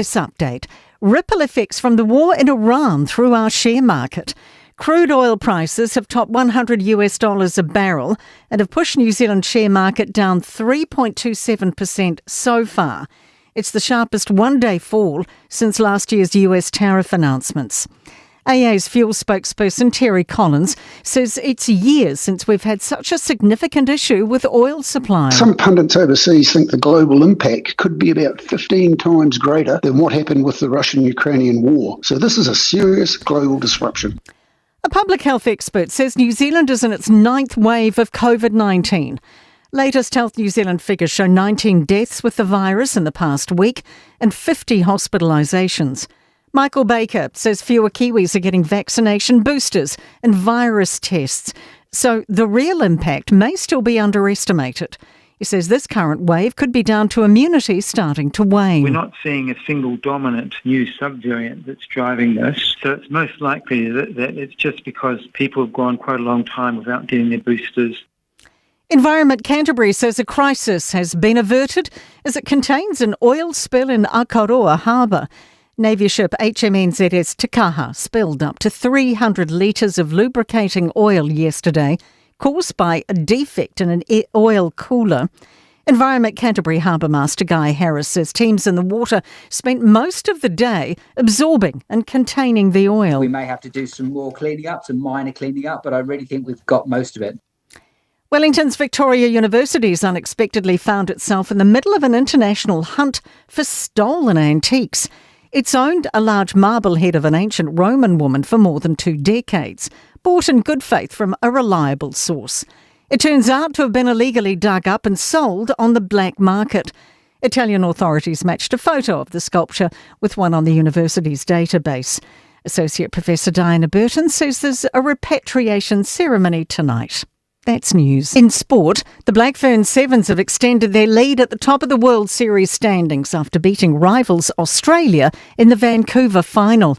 this update, ripple effects from the war in Iran through our share market. Crude oil prices have topped 100 US dollars a barrel and have pushed New Zealand share market down 3.27% so far. It's the sharpest one-day fall since last year's US tariff announcements. AA's fuel spokesperson Terry Collins says it's years since we've had such a significant issue with oil supply. Some pundits overseas think the global impact could be about 15 times greater than what happened with the Russian-Ukrainian war. So this is a serious global disruption. A public health expert says New Zealand is in its ninth wave of COVID-19. Latest Health New Zealand figures show 19 deaths with the virus in the past week and 50 hospitalisations. Michael Baker says fewer Kiwis are getting vaccination boosters and virus tests, so the real impact may still be underestimated. He says this current wave could be down to immunity starting to wane. We're not seeing a single dominant new subvariant that's driving this, so it's most likely that it's just because people have gone quite a long time without getting their boosters. Environment Canterbury says a crisis has been averted as it contains an oil spill in Akaroa Harbour. Navy ship HMNZS Te Kaha spilled up to 300 litres of lubricating oil yesterday, caused by a defect in an oil cooler. Environment Canterbury Harbour Master Guy Harris says teams in the water spent most of the day absorbing and containing the oil. We may have to do some more cleaning up, some minor cleaning up, but I really think we've got most of it. Wellington's Victoria University has unexpectedly found itself in the middle of an international hunt for stolen antiques. It's owned a large marble head of an ancient Roman woman for more than 2 decades, bought in good faith from a reliable source. It turns out to have been illegally dug up and sold on the black market. Italian authorities matched a photo of the sculpture with one on the university's database. Associate Professor Diana Burton says there's a repatriation ceremony tonight. That's news. In sport, the Black Ferns Sevens have extended their lead at the top of the World Series standings after beating rivals Australia in the Vancouver final.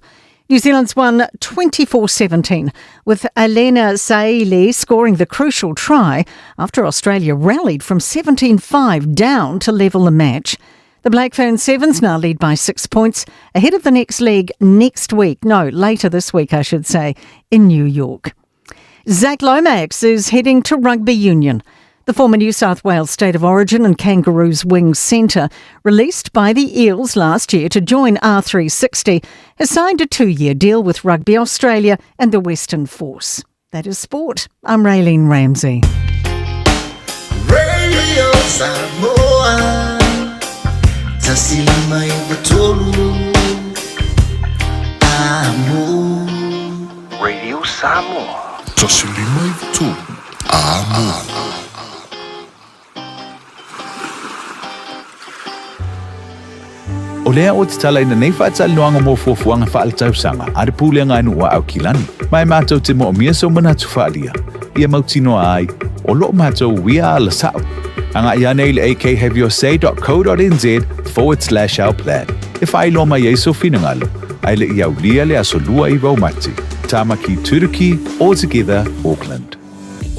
New Zealand's won 24-17, with Elena Saili scoring the crucial try after Australia rallied from 17-5 down to level the match. The Black Ferns Sevens now lead by 6 points ahead of the next leg next week. No, later this week, I should say, in New York. Zach Lomax is heading to rugby union. The former New South Wales State of Origin and Kangaroos wing centre, released by the Eels last year to join R360, has signed a 2-year deal with Rugby Australia and the Western Force. That is sport. I'm Raylene Ramsey. Radio Samoa, Tasilima Ivatolu, Amo. Radio Samoa. Tasilima Ivatolu, Amo. O lea o te tala ina nei whaatalinoanga mō fuafuaga faaletausaga a le pulega a nuu a Aukilani. Ma e mātou te moomia se o manatu faalia. Ia mautinoa ai, o loo mātou uia ala sa'o. Agaʻi ane i le akhaveyourSay.co.nz/our plan. E faailoa mai ai sou finagalo, ae leʻi aulia le aso 29 o Mati. Tāmaki Turuki, All Together, Auckland.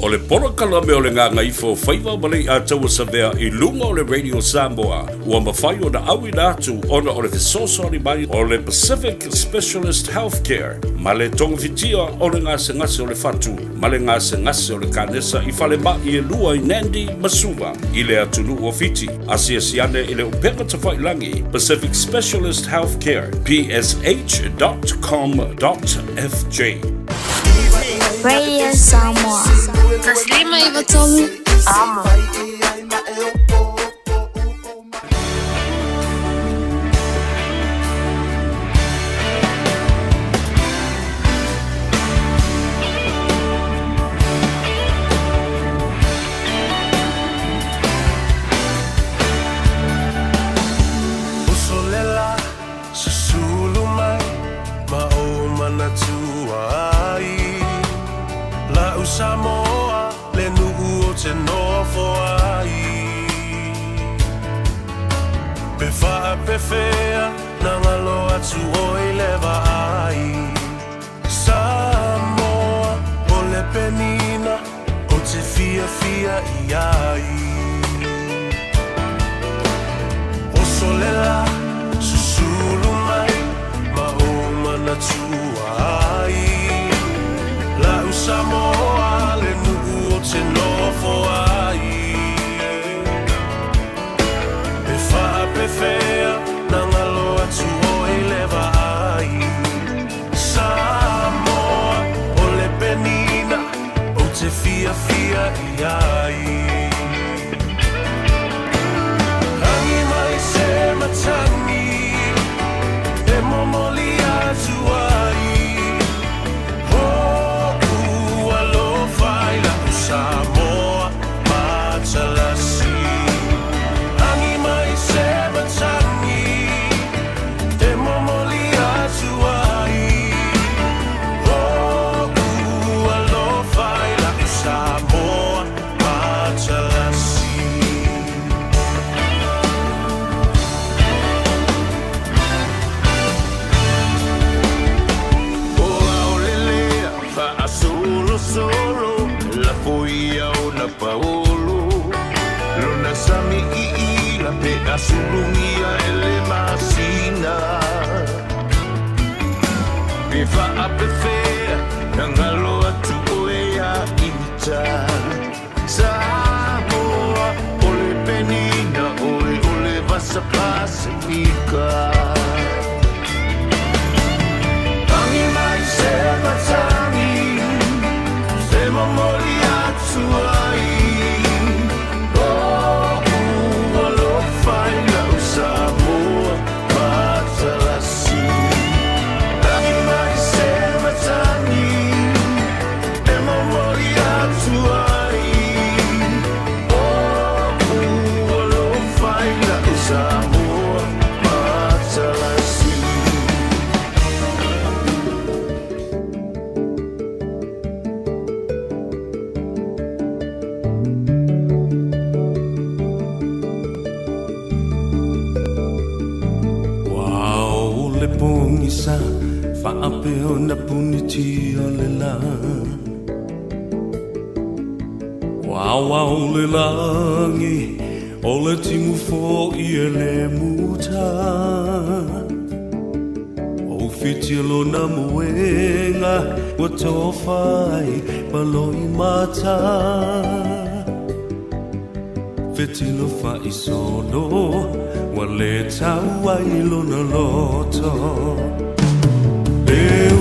O le polokalame o le Gagaifo Faiva ma le Iataua Savea i luga o le Radio Samoa ua mafai ona auina atu ona o le fesoasoani mai o le Pacific Specialist Healthcare ma le togafitia o le gasegase o le fatu ma le gasegase o le kanesa i falemai e lua i Nandi ma Suva i le atunuu o Fiti. Asiasi ane i le upega tafailagi Pacific Specialist Healthcare psh.com.fj. Radio Samoa. Taslima Ivatolu. Amo. Uso le la, susulu mai, ma o manatua ai. La'u Samoa, le nuu o te nofo ai. Pe faapefea, na galo atu oi le vaai. Samoa, o le penina, o te fiafia i ai. Oso le la, susulu Na sulugia e le masina Pe faapefea Na galo atu oe ia ita Samoa o le penina oe o le vasa Pasifika Tangi mai se matagi Se momoli atu ai Lo'u alofa i lau Samoa matalasi Tangi mai se matagi E momoli atu ai Lo'u alofa i lau Samoa matalasi. Ua o le pogisa faapea ona punitia le lā Ua aoao le lagi o le timu foi e le muta Ua ufitia lona moega ua tofa ai ma loimata Fetilo faisolo ua le tau ai lona loto E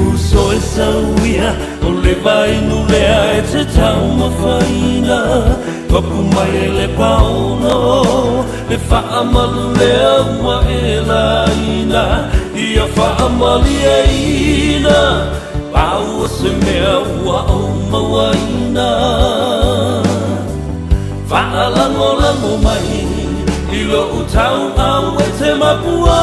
uso e sauia o le vainu lea e te taumafaina Papu mai e le paono le faamalu lea ua e laina Ia faamalieina pau o se mea ua ou mauaina Faalagolago mai i lou tauau e te mapua.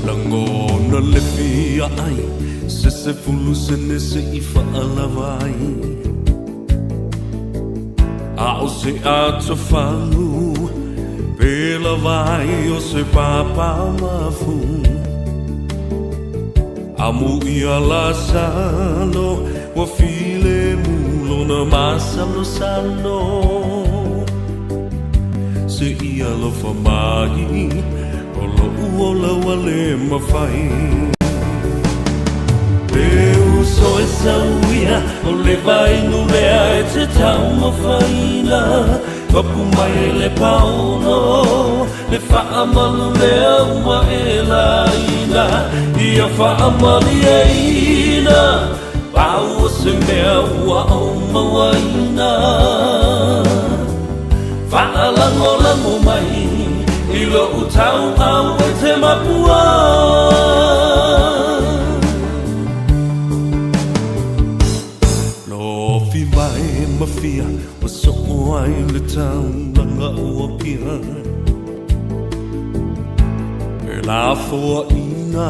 Lagona le fia ai se 10 sene se i faalava ai A o se atofagu pe lava ai o se papa mafu Amu ia Lasalo ua filemu lona masalosalo Se i alofa mai o lo'u ola ua le mafai E uso e sauia o le vainu lea e te taumafaina Papu mai e le paono le faamalu lea ua e laina Ia faamalieina pau o se mea ua ou mauaina Faalagolago mai i lou tauau e te mapua. Lofi mai ma fia ua soo ai le taulaga o Apia E lafoaiina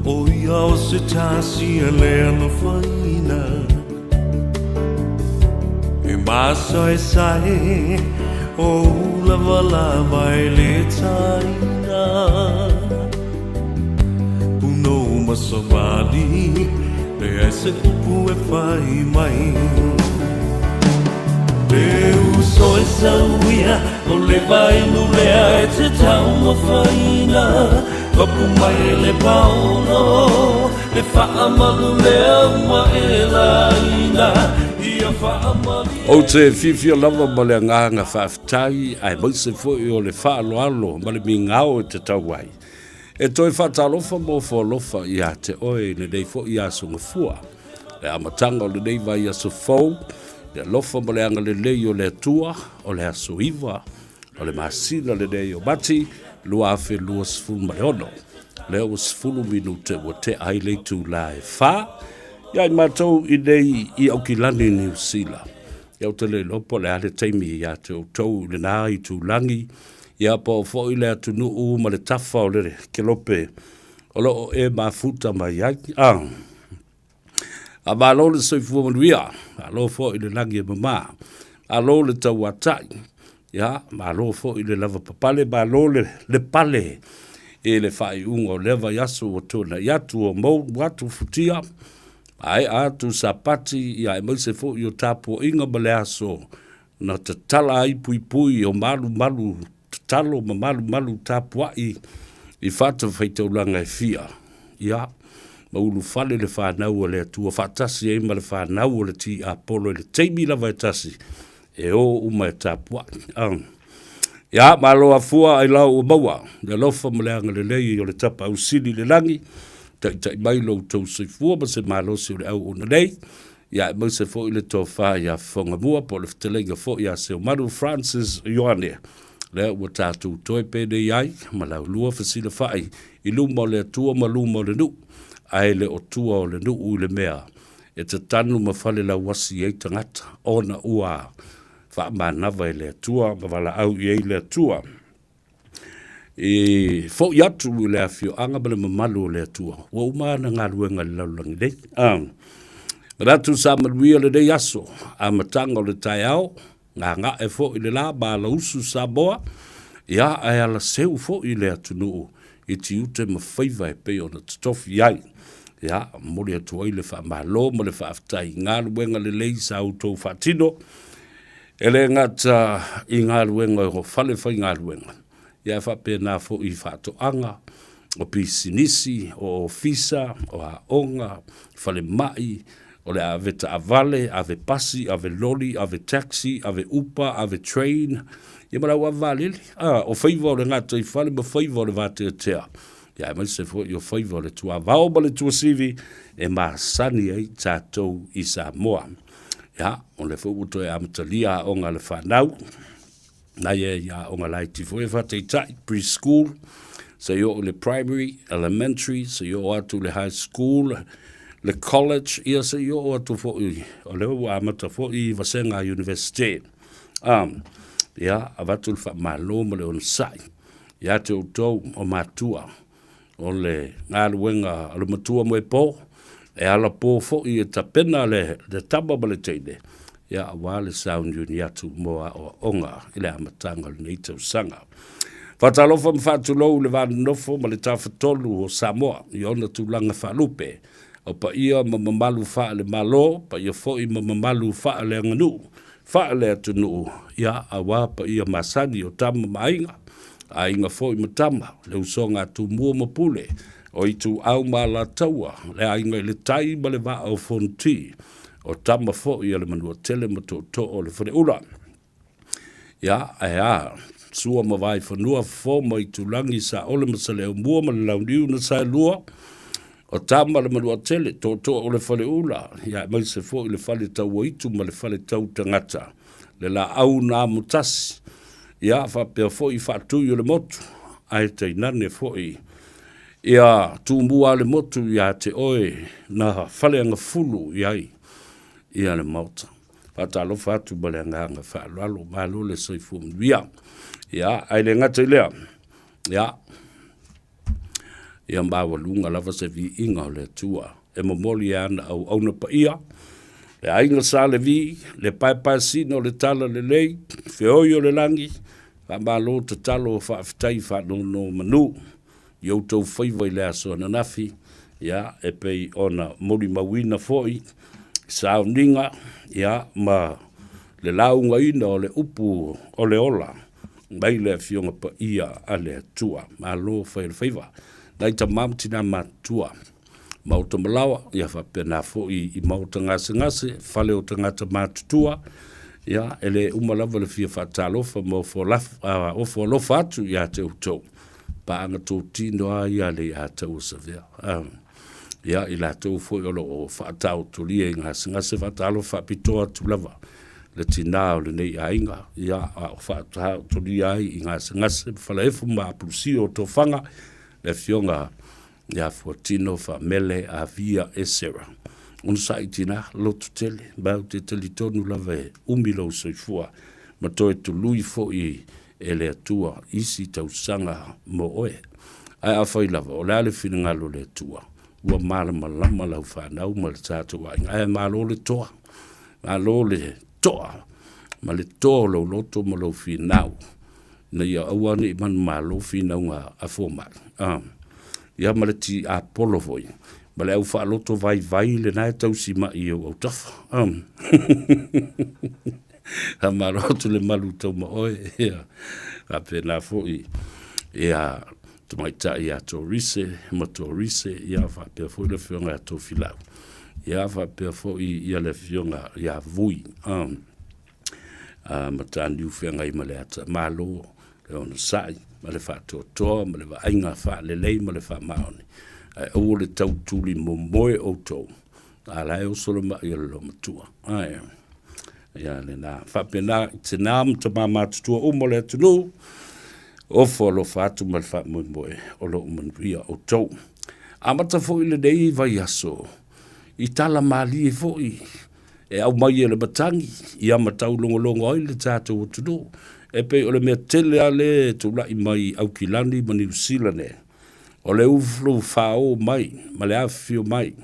o ia o se tasi e le alofaina E masaesae o ulavalava e le taina Punou ma savali leai se upu e fai mai Le uso e sauia o le vainu lea e te taumafaina Papu mai e le paono le faamalu lea ua e laina Ia faamalie Ou te fiafia lava ma le agaga faafetai aemaise foi o le faaaloalo ma le migao e tatau ai. E toe faatalofa ma ofo alofa ia te oe i lenei foi aso gafua. Le amataga o lenei vaiaso fou, le alofa ma le agalelei o le Atua, o le aso 9 o le masina lenei o Mati 2026. Lea ua 10 minute ua tea ai le itula e 4 ia i matou i nei i Aukilani, Niu Sila. Ia ou te le iloa po o le a le taimi ia te outou i lena itulagi, ia po o foi le atunuu ma le tafa o le kelope o lo o e mafuta mai ai. Ah. A malo le soifua manuia, malo foi le lagi e mama, malo le tauatai, ia, malo foi le lava papale, malo le, le pale i le faaiuga o lea vaiaso ua tuanai atu, ua mou atu futia, Maea atu Sapati, ia aemaise foi o tapuaiga ma le aso na tatala ai puipui o malumalu tatalo ma malumalu tapuai i fatafaitaulaga e fia. Ia, ma ulufale le fanau a le Atua faatasi ai ma le fanau o le Tiapolo i le taimi lava e tasi e o uma e tapuai. Ia, malo afua ai lau ua maua le alofa ma le agalelei o le Tapaau Sili i le lagi, taitai mai lo outou soifua ma se malosi o le auauna nei, ia aemaise foi le tofa ia Fofogamua po o le fetalaiga foi ia Seumanu Francis Ioane, lea ua tatou toe penei ai ma laulua fesilafai i luma o le Atua ma luma o le nuu, ae le o tua o le nuu i le mea e tatanu ma falelauasi ai tagata ona ua faamanava e le Atua ma valaau i ai le Atua. E fo'i atu i le afioaga ma le mamalu o le Atua, ua uma ana galuega i le lalolagi nei. Manatu sa manuia lenei aso, amataga o le taeao, gaga'e foi le la ma alausu Samoa, ia ae alaseu foi le atunuu i tiute ma faiva e pei ona totofi ai. Ia, momoli atu ai le faamalo ma le faafetai i galuega lelei sa outou faatino, E le gata i galuega o fale faigaluega, ae faapena foi i faatoaga, o pisinisi, o ofisa, o aoga, falemai, o le ave taavale, ave pasi, ave loli, ave taxi, ave upa, ave train, ia ma le au ave vaalele. A, o faiva o le gataifale ma faiva o le vateatea, ia aemaise foi o faiva o le tuavao ma le tuasivi e masani ai tatou i Samoa. Ia, o lea foi ua toe amatalia aoga a le fanau, nai e aoga laiti foi e faataitai, preschool, seia oo i le primary, elementary, seia oo atu i le high school, le college, ia seia oo atu foi, o lea ua amata foi i vasega a Universite. Ia, avatu le faamalo ma le onosai ia te outou o matua, O le galuega a le matua moepo, e alapo foi e tapena le tama ma le teine, ia aua le sauniuni atu mo aoaoga i le amataga o lenei tausaga. Faatalofa ma faatulou i le va nonofo ma le Tafatolu o Samoa i ona tulaga faalupe, o paia ma mamalu faale-Malo, paia foi ma mamalu faaleaganuu, faale-atunuu, ia, aua paia masani o tama ma aiga, aiga foi ma tama, le usoga a Tumua ma Pule, o Ituau ma Alataua, le aiga i le tai ma le vaa o Fonoti, o tama foi a le Manuatele ma Tootoo o le Faleula. Ia, ae a, Sua ma Vaifanua, Fofo ma Itulagi, Saole ma Saleaaumua ma le Launiu na Saelua, O Tama le Manuatele, tootoo o le Faleula, ia aemaise foi le Fale Tauaitu ma le Fale Tautagata, le laau na amotasi, ia faapea foi Faatui o le Motu, ae tainane foi ia Tumua le Motu ia te oe na faleagafulu i ai ia le Maota. Faatalofa atu ma le agaga faaaloalo, malo le soifua manuia. Ia, ae le gata i lea, ia, Ia maualuga lava se viiga o le Atua e momoli e ana auauna paia, le aiga Sa Levi, le paepaesina o le talalelei, feoi o le lagi, faamalo tatalo faafetai faanonomanu i outou faiva i le aso ananafi, ia, e pei ona molimauina foi sauniga, ia, ma le laugaina o le upu o le ola mai le Afioga Paia a le Atua. Malo fai o le faiva. Nai tama ma tina matutua, maota malaoa, ia faapena foi i maota gasegase, fale o tagata matutua, ia e le uma lava le fia faatalofa ma ofo ofo alofa atu ia te outou. Paaga totino lava ia le ia taua savea. Ia i latou foi o lo o faataotolia i gasegase, faatalofa faapitoa atu lava le tinā o lenei aiga, ia, a o faataotolia ai i gasegase ma falaefu ma apulusia o tofaga, le Afioga ia Fuatino Faamele Avia Esera. Onosai tinā, loto tele, ma ou te talitonu lava e umi lou soifua ma toe tului foi e le Atua isi tausaga mo oe. Ae afai lava o le a le finagalo o le Atua, ua malamalama lau fanau ma le tatou aiga, ae malo le toa, malo le toa ma le toa o lou loto ma lou finau, ina ia aua ne i manumalo finauga a fomai. Ia ma le tiapolo foi. Ma le au faaloto vaivai lena e tausi mai i ou autafa. Um. Faamalo atu le malu tau ma oe. Ia, faapena foi ia tamaitai ia Torise ma Torise, ia faapea foi le afioga ia Tofilau. Ia faapea foi ia le afioga ia Vui. Um. Mataniu Feagai ma le Ata Malo, le onosai ma le faatoatoa ma le vaaiga faalelei ma le faamaoni. Ae aua le tautuli momoe outou, a la e oso le mai o le loomatua. Ae, ia lena. Faapena i tina ma tama matutua uma o le atunuu, ofo alofa atu ma le faamoemoe o lo o manuia outou. Amata foi lenei vaiaso i tala malie foi e aumai e le matagi ia ma taulogologo ai le tatou atunuu. E pei o le mea tele lava lea e tulai mai i Aukilani ma Niu Sila nei, o le ulu fao mai ma le afifio mai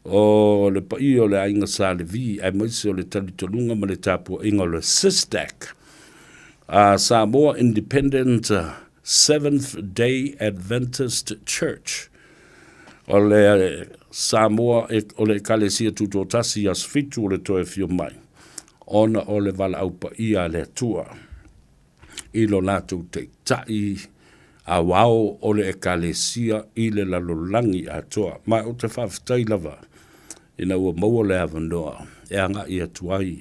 o le paia o le aiga Sa Levi aemaise o le talitonuga ma le tapuaiga o le SISDAC, a Samoa Independent Seventh Day Adventist Church. O le Samoa, o le Ekalesia Tutoatasi i Aso Fitu o le toe afio mai, ona o le valaau paia a le Atua i lo latou taitai aoao o le Ekalesia i le lalolagi atoa. Ma ou te faafetai lava ina ua maua le avanoa e agai atu ai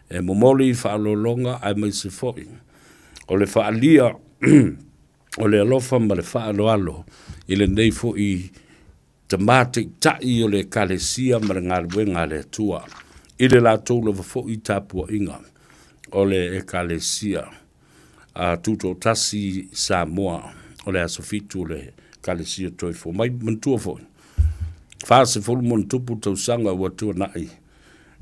e momoli faaaloaloga aemaise foi o le faaalia o le alofa ma le faaaloalo i lenei foi tama taitai o le Ekalesia ma le galuega a le Atua i le latou lava foi tapuaiga o le Ekalesia a Tutoatasi Samoa o le aso 7 o le Ekalesia Toifua Mai. Manatua foi, 40 ma tausaga ua tuanai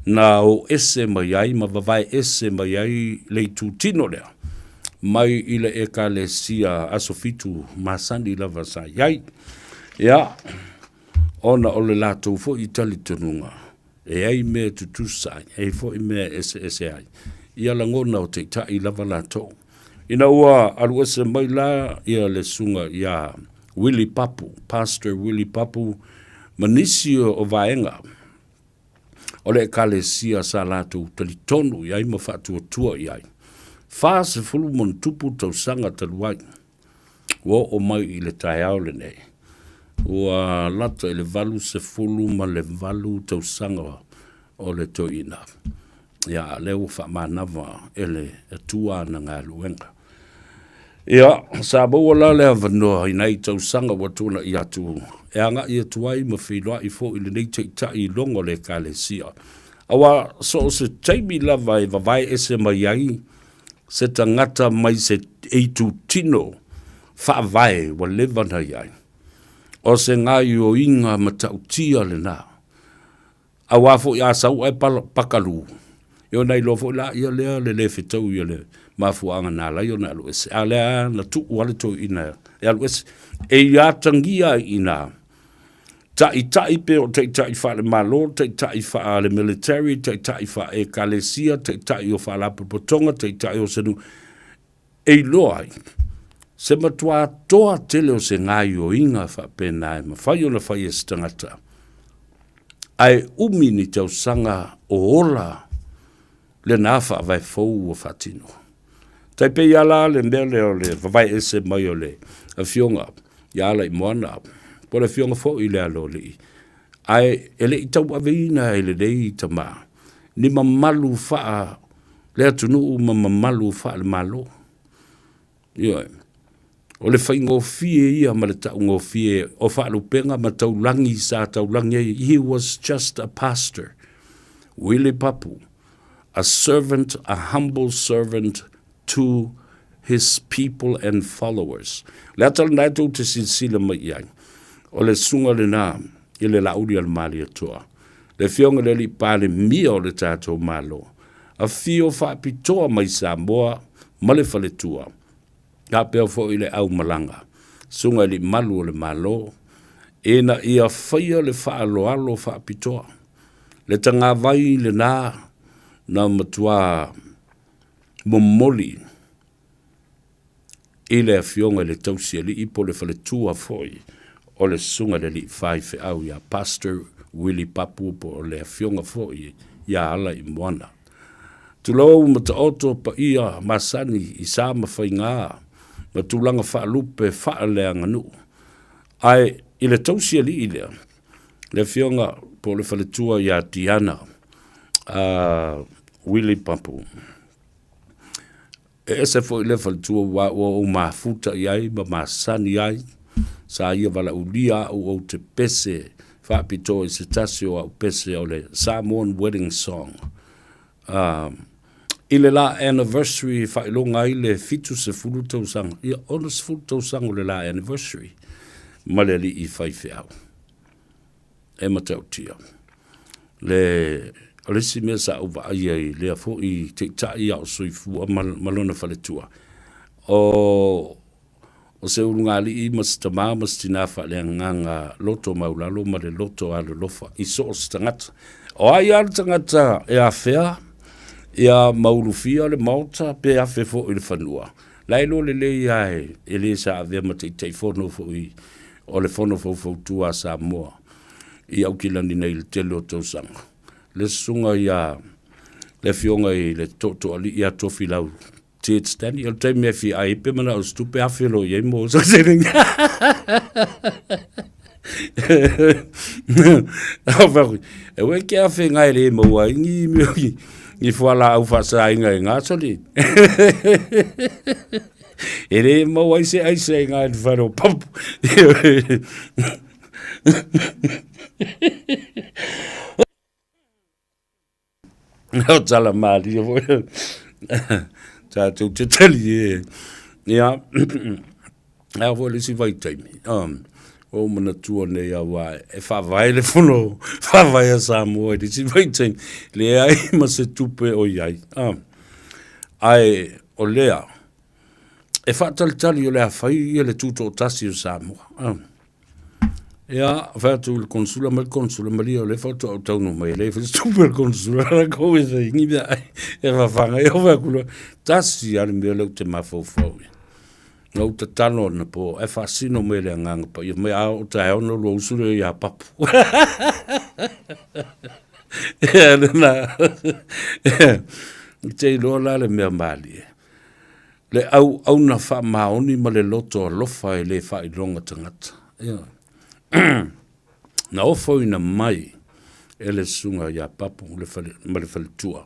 na o ese mai ai ma vavae ese mai ai le itutino lea mai i le Ekalesia Aso Fitu masani lava sa i ai. Ia, ona o le latou foi talitonuga, e ai mea tutusa ai, e ai foi mea e eseese ai, ia lagona o taitai lava latou. Ina ua alu ese mai la ia le susuga ia Willie Papu, Pastor Willie Papu, ma nisi o vaega o le Ekalesia sa latou talitonu i ai ma faatuatua i ai. 40 ma tausaga talu ai, ua oo mai i le taeao lenei, ua lata i le 88 tausaga o le toeaina. Ia, lea ua faamanava e le Atua ana galuega. Ia, sa maua la le avanoa i nai tausaga ua tuanai atu e agai atu ai ma feiloai foi i lenei taitai i luga o le Ekalesia. Aua so o se taimi lava e vavae ese mai ai se tagata mai se itutino faavae ua leva ona i ai, o se gaoioiga matautia lena. Aua foi a sau ae pakalu, ia ona iloa foi laia lea le le fetaui o le mafuaaga na ala ai ona alu ese. A o lea na tuu lava le toeaina e alu ese. E ia atagia ai i ina taitai pe o taitai faale-Malo, taitai faale-military, taitai faale-Ekalesia, taitai o faalapotopotoga, taitai o se nuu, e iloa ai se matua toa tele o se gaoioiga faapena e mafai ona fai e se tagata, ae umi ni tausaga o ola lena faavae fou ua faatino. Tai pei lava la le mea lea o le vavae ese mai o le afioga ia Alaimoana, po o le afioga foi i le Aloalii, ae e le i tauaveina e lenei tama ni mamalu faa le atunuu ma mamalu faale-Malo. Ioe. O le faigofie ia ma le taugofie o faalupega ma taulagi sa taulagi ai. He was just a pastor. Willie Papu, a servant, a humble servant to his people and followers. Le ata lena e tou te silasila mai i ai, o le susuga lena i le Laauli a le Malietoa, le Afioga i le Alii Palemia o le tatou Malo, afio faapitoa mai Samoa ma le faletua, faapea foi le aumalaga, susuga i alii malu o le Malo, ina ia faia le faaaloalo faapitoa. Le tagavai lena na matua momoli i le afioga i le tausialii po o le faletua foi o le Susuga i le Alii Faifeau ia Pastor Willie Papu po o le Afioga foi ia Alaimoana. Tulou ma taoto paia masani i sa ma faiga ma tulaga faalupe faaleaganuu. Ae i le tausi alii lea, le afioga po o le faletua ia Tiana Willie Papu, E ese foi lea faletua ua ua ou mafuta i ai ma masani ai, sa ia valaaulia au ou te pese faapitoa i se tasi o au pese o le Samoan Wedding Song. I le la anniversary e faailoga ai le 70 tausaga, ia 60 tausaga o le la anniversary ma le alii faifeau. E matautia. Le, o le isi mea sa ou vaaia i lea foi taitai a o soifua ma, ma lona faletua, o, o se ulugalii ma se tamā ma se tinā faaleagaga loto maulalo ma le loto alolofa i so o se tagata. O ai lava le tagata e afea, ia ma ulufia le maota pe afe foi i le fanua, La e iloa lelei lava e le sa avea ma Taitaifono foi o le Fono Faufautua a Samoa i Aukilani nei i le tele o tausaga. Le susuga ia le Afioga i le Tootooalii ia Tofilau Ted Stanley, o le taimi e fia ai pe manao se tupe afe loa i ai mo se seleni. E ue ke afe ngai le maua ai ni mea ni fualaau faasaina e gasoli. E le maua ai se aisa i ngai le fale o papu. O tala malie foi. Tātou te tali e. Ia, a foi le isi vaitaimi. O manatua nei a wā e whaavae le fono, whaavae a Samoa i le isi vaitaimi. Leai ma se tupe o i ai. Ae o lea, e whaatalitali o le a whai ia le tūtoʻotasi o Samoa. Ia, fai atu i le konsula ma le konsula malie o lea faatoa ou taunuu mai e leai foi se tupe a le konsula la kou e fai ni mea ai e fafaga ai. Fai atu loa, tasi lava le mea lea ou te mafaufau i ai. Na ou tatalo anapo ae faasino mai e le Agaga Paia mai a oo taeao ona lua usu lea ia Papu. Ia lena. Te iloa la le mea malie. Le auauna faamaoni ma le loto alofa e le faailoga tagata. Ioe. Na ofoina mai e le susuga ia Papu le fale, ma le faletua,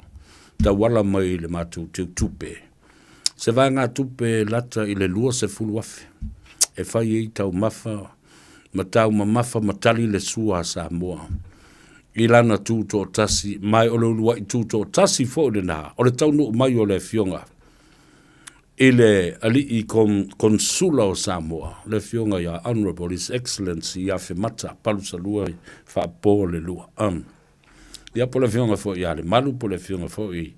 tauala mai i le matou teutupe, se vaegatupe lata i le 20,000 e fai ai taumafa ma taumamafa ma tali le sua a Samoa i lana tutoatasi, ma o le uluai tutoatasi foi lena o le taunuu mai o le Afioga i le Alii Konsula o Samoa, le Afioga ia Honourable His Excellency Afemata Palusalua Faapo le Lua. Ia po o le Afioga foi ia Lemalu, po o le Afioga foi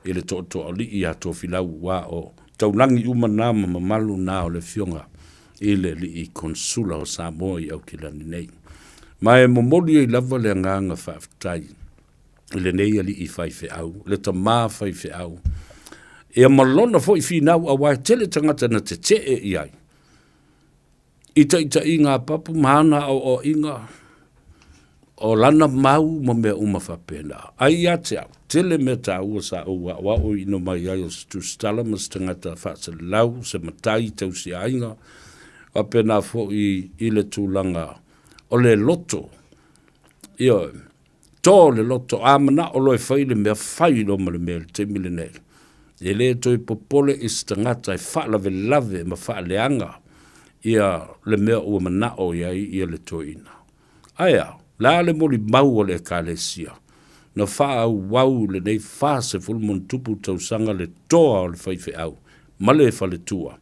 i le Tootooalii ia Tofilau, aua o taulagi uma na ma mamalu na o le Afioga i le Alii Konsula o Samoa i Aukilani nei. Ma e momoli ai lava le agaga faafetai i lenei alii faifeau, le tamā faifeau, ia ma lona foi finau aua e tele tagata na tetee i ai i taitaiga a Papu ma ana aoaoaiga o lana mau ma mea uma faapena. Ai ia te au, tele mea taua sa ou aoaoina mai ai o se tusitala ma se tagata faaselelau, se matai tausiaiga, faapena foi i le tulaga o le loto. Ioe. To le loto, a manao loa e fai le mea, fai loa ma le mea i le taimi lenei. E le toe popole i se tagata e faalavelave ma faaleaga ia le mea ua manao i ai ia le toeaina. Ae a? Le a le molimau a le Ekalesia na faaauau lenei 40+ tausaga le toa o le faifeau ma le faletua,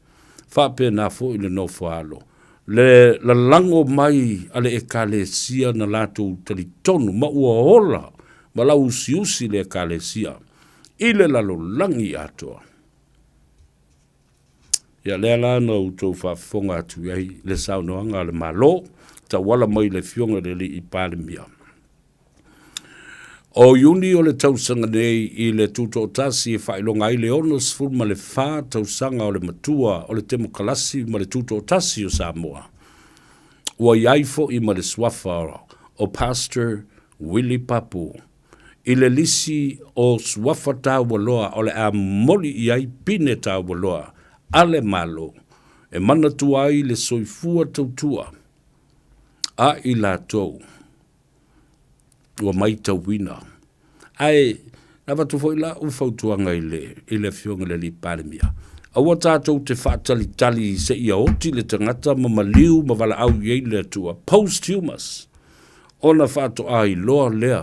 faapena foi le nofoaalo le lalago mai a le Ekalesia na latou talitonu ma ua ola ma lauusiusi le Ekalesia i le lalolagi atoa. Ia lea la na outou faafofoga atu i ai le saunoaga a le Malo tauala mai i le Afioga i le Alii Palemia. O Iuni o le tausaga nei i le Tutoatasi e faailoga ai le 64 tausaga o le matua o le Temokalasi ma le Tutoatasi o Samoa. Ua i ai foʻi ma le suafa o Pastor Willie Papu i le lisi o suafa taua loa o le a momoli i ai pine taua loa a le Malo e manatua ai le soifua tautua a i latou ua maitauina. Ae na avatu foi lau fautuaga i le, i le Afioga i le Alii Palemia, aua tatou te faatalitali seia oti le tagata ma maliu ma valaau i ai le Atua, posthumous, ona faatoa iloa lea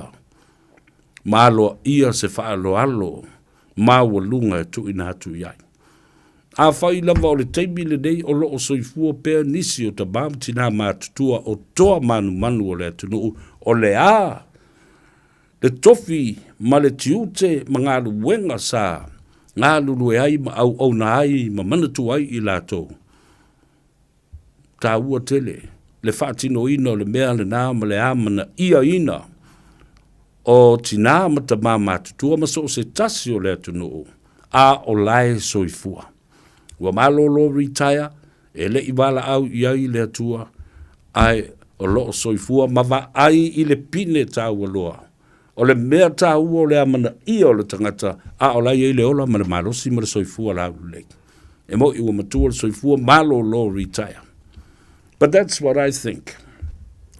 ma aloaia se faaaloalo maualuga e tuuina atu i ai. Afai lava o le taimi lenei o lo o soifua pea nisi o tama ma tinā matutua o toa manumanu o le atunuu, o le a le tofi ma le tiute ma galuega sa galulue ai ma auauna ai ma manatua ai i latou, taua tele le faatinoina o le mea lena ma le amanaiaina o tinā ma tamā matutua ma so o se tasi o le atunuu a o la e soifua. Ua malolo retire, e le i valaau i ai le Atua, ae o lo o soifua ma vaai i le pine taua loa. O le mea taua o le amanaia o le tagata a o la e i ai le ola ma le malosi ma le soifua laulelei. E mo'i ua matua le soifua malolo retire. But that's what I think.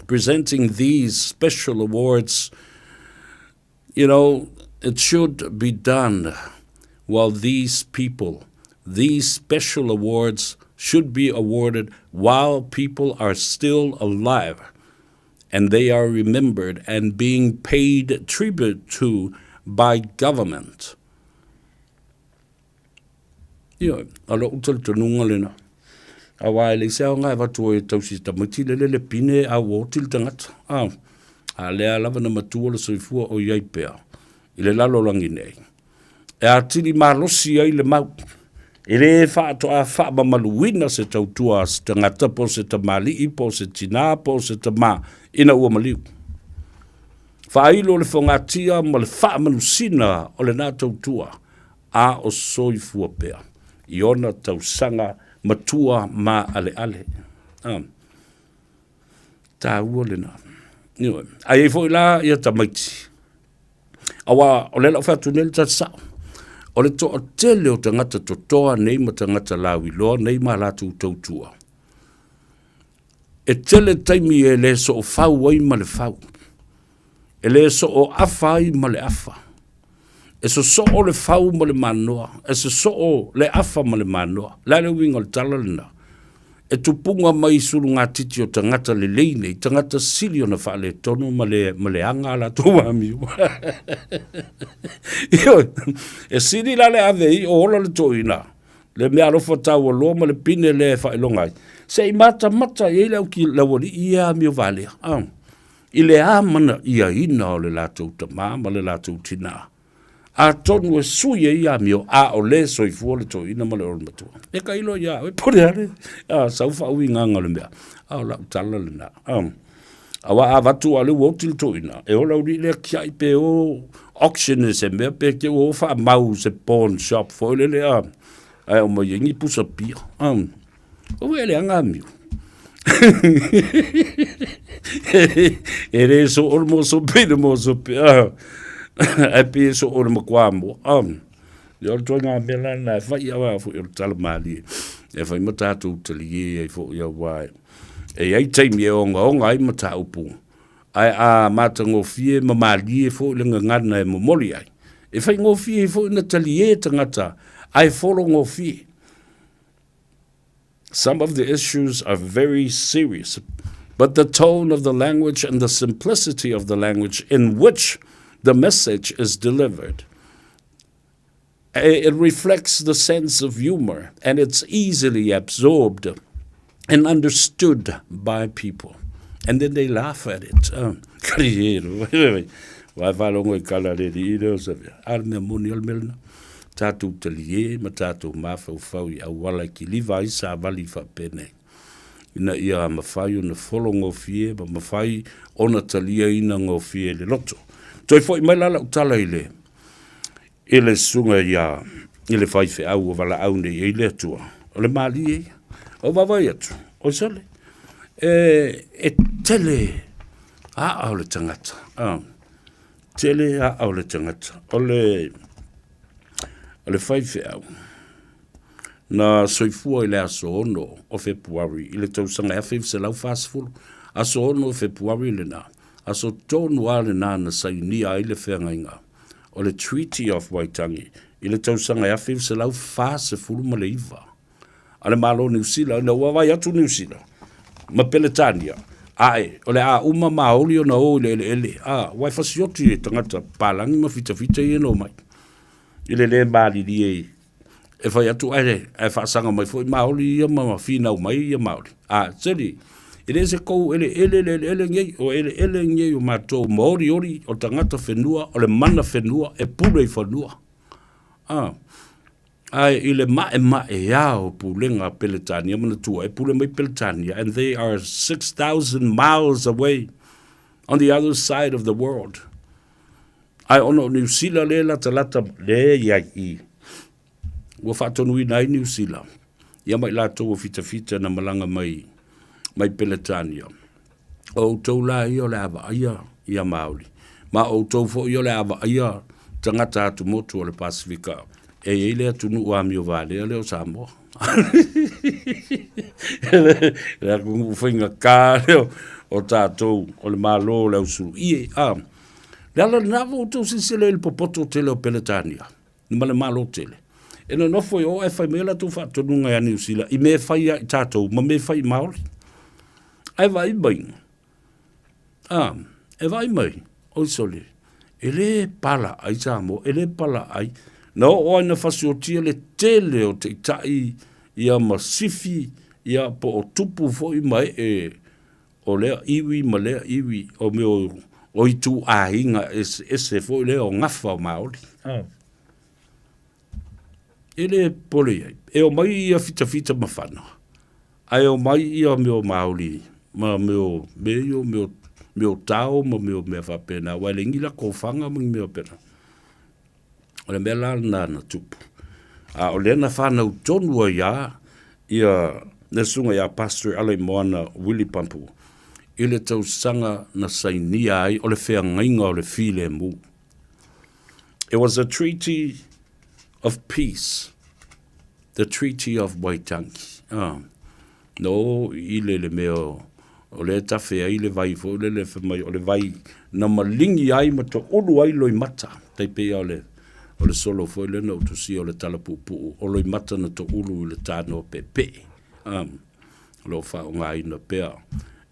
Presenting these special awards, you know, it should be done while these people, these special awards should be awarded while people are still alive and they are remembered and being paid tribute to by government. Ioe, o lo'u talitonuga lena. Aua e leai se aoga e avatu ai e tausi tamaiti lele le pine a ua oti le tagata. A, a lea lava na matua le soifua o i ai pea i le lalolagi nei. E atili malosi ai le mau. E lē faatoa faamamaluina se tautua a se tagata po o se tamalii po o se tinā po o se tamā ina ua maliu. Faailo le fogatia ma le faamanusina o lena tautua a o soifua pea i ona tausaga matua maaleale. Ah, taua lena. Ioe. Ae i ai foi la ia tamaiti. Aua o lea la o fai atu nei le tala sao. O le toatele o tagata totoa nei ma tagata lauiloa nei ma latou tautua. E tele taimi e le soofau ai ma le fau. E le sooafa ai ma le afa. E sosoo le fau ma le manoa, e sosoo le afa ma le manoa. O le a le uiga o le tala lena? E tupuga mai i sulugatiti o tagata lelei nei, tagata sili ona faaletonu ma le, ma leaga a latou amio. Ioe, e sili la le ave i o ola le toeaina, le mea alofa taualoa ma le pine lea e faailoga ai. Se i matamata i ai le au ki, le aualii ia amio valea. Ah. I le amanaiaina o le latou tamā ma le latou tinā. Atonu e sui ai amio, a o le soifua le toeaina ma le ola matua. E tailo iā oe, po o le a le sau faauigaga o le mea, a o lau tala lena. Aua a avatu a o lea ua oti le toeaina, e ola auli'i lea tiai pe o auction i se mea pe te i ua o faamau i se pawn shop foi lele a, ae aumai ai ni pusa pia. Aua e leaga amio. E le soo le mosope i le mosope, ae pei e soo i le makuamoa. Ia o le ituaiga mea la lena e fai aua foi o le tala malie e fai ma tatou talie ai foi aua e i ai taimi e ogaoga ai mataupu ae a matagofie ma malie foi le gagana e momoli ai, e faigofie ai foi ona talie tagata ae fologofie. Some of the issues are very serious, but the tone of the language and the simplicity of the language in which the message is delivered, it reflects the sense of humor and it's easily absorbed and understood by people. And then they laugh at it. Vai whalongo i kala le li i leo sa vea. A le mea moni o le mea lena. Tatou taliē ma tatou mafaufau i auala e kiliva ai savali faapenei, ina ia mafai ona fologofie ma mafai ona taliaina gofie e le loto. Toe foi mai la lau tala i le i le susuga ia i le faifeau ua valaau nei i ai le Atua, o le malie ia. Ou vaavaai atu, oi sole, E, e tele a'a o le tagata. A, tele a'a o le tagata. O le, o le faifeau na soifua i le aso 6 o Fepuari i le tausaga 1940, aso 6 o Fepuari lena, aso tonu lava lena na sainia ai le feagaiga o le Treaty of Waitangi i le tausaga 1949 a le Malo o Niu Sila, ina ua vaai atu Niu Sila ma Peretania, ae o le a uma maoli ona o i le eleele, a, ua e fasioti e tagata palagi ma fitafita ia na omai i le le malilie e fai atu ae, ae faasaga mai foi maoli ia ma finau mai ia maoli. A, seli, e le se kou eleele le eleele nei, o eleele nei o matou maoriori o tagata whenua, o le mana whenua e pule i whanua. A, ae i le ma'ema'e o pulega a Peretania, manatua e pule mai Peretania, and they are 6,000 miles away on the other side of the world. Ae ona o Niu Sila lea e latalata le i ai i, ua faatonuina ai Niu Sila, ia ma i latou o fitafita na malaga mai, mai Peretania. O outou la ia o le a vaaia ia Māori, ma o outou foi o le a vaaia tagata atumotu o le Pasifika, e i ai le atunuu amio valea lea o Samoa. Le atunuu faigata lea o tatou, o le Malo o le Ausuluie. A, le ala lena ua outou silasila i le popoto tele o Peretania ma le Malo tele. E nonofo i o ae fai mai a latou faatonuga ia Niu Sila i mea e fai ia i tatou ma mea e fai i Māori. Ae vaai mai, a, e vaai mai, oi sole, e le pala ai Samoa, e le pala ai. Na oo ai na fasiotia le tele o taitai ia ma sifi ia po o tupu foi ma ee o lea iwi ma lea iwi o mea o, o ituaiga eseese foi lea o gafa o Māori. Oh. E le pole i ai. E omai ia fitafita mafana, ae omai ia mea o Māori ma mea o mea ia o mea o mea o tao ma mea o mea faapena, aua e leai ni lako fana ma ni mea faapena. O le mea la lena na tupu. A o lea na fanau tonu ai lava ia le susuga ia Pastor Alaimoana Willie Pampu i le tausaga na sainia ai o le feagaiga o le filemu. It was a treaty of peace, the Treaty of Waitangi. Ah, no i le le mea o lea tafe ai le vai foi lele fai mai o le vai na malingi ai ma toulu ai loimata. Tai pei o le o le solo foi lea na ou tusia o le tala puupuu o loimata na toulu i le tanoa peepee. Ah, o lo o faaaogaina pea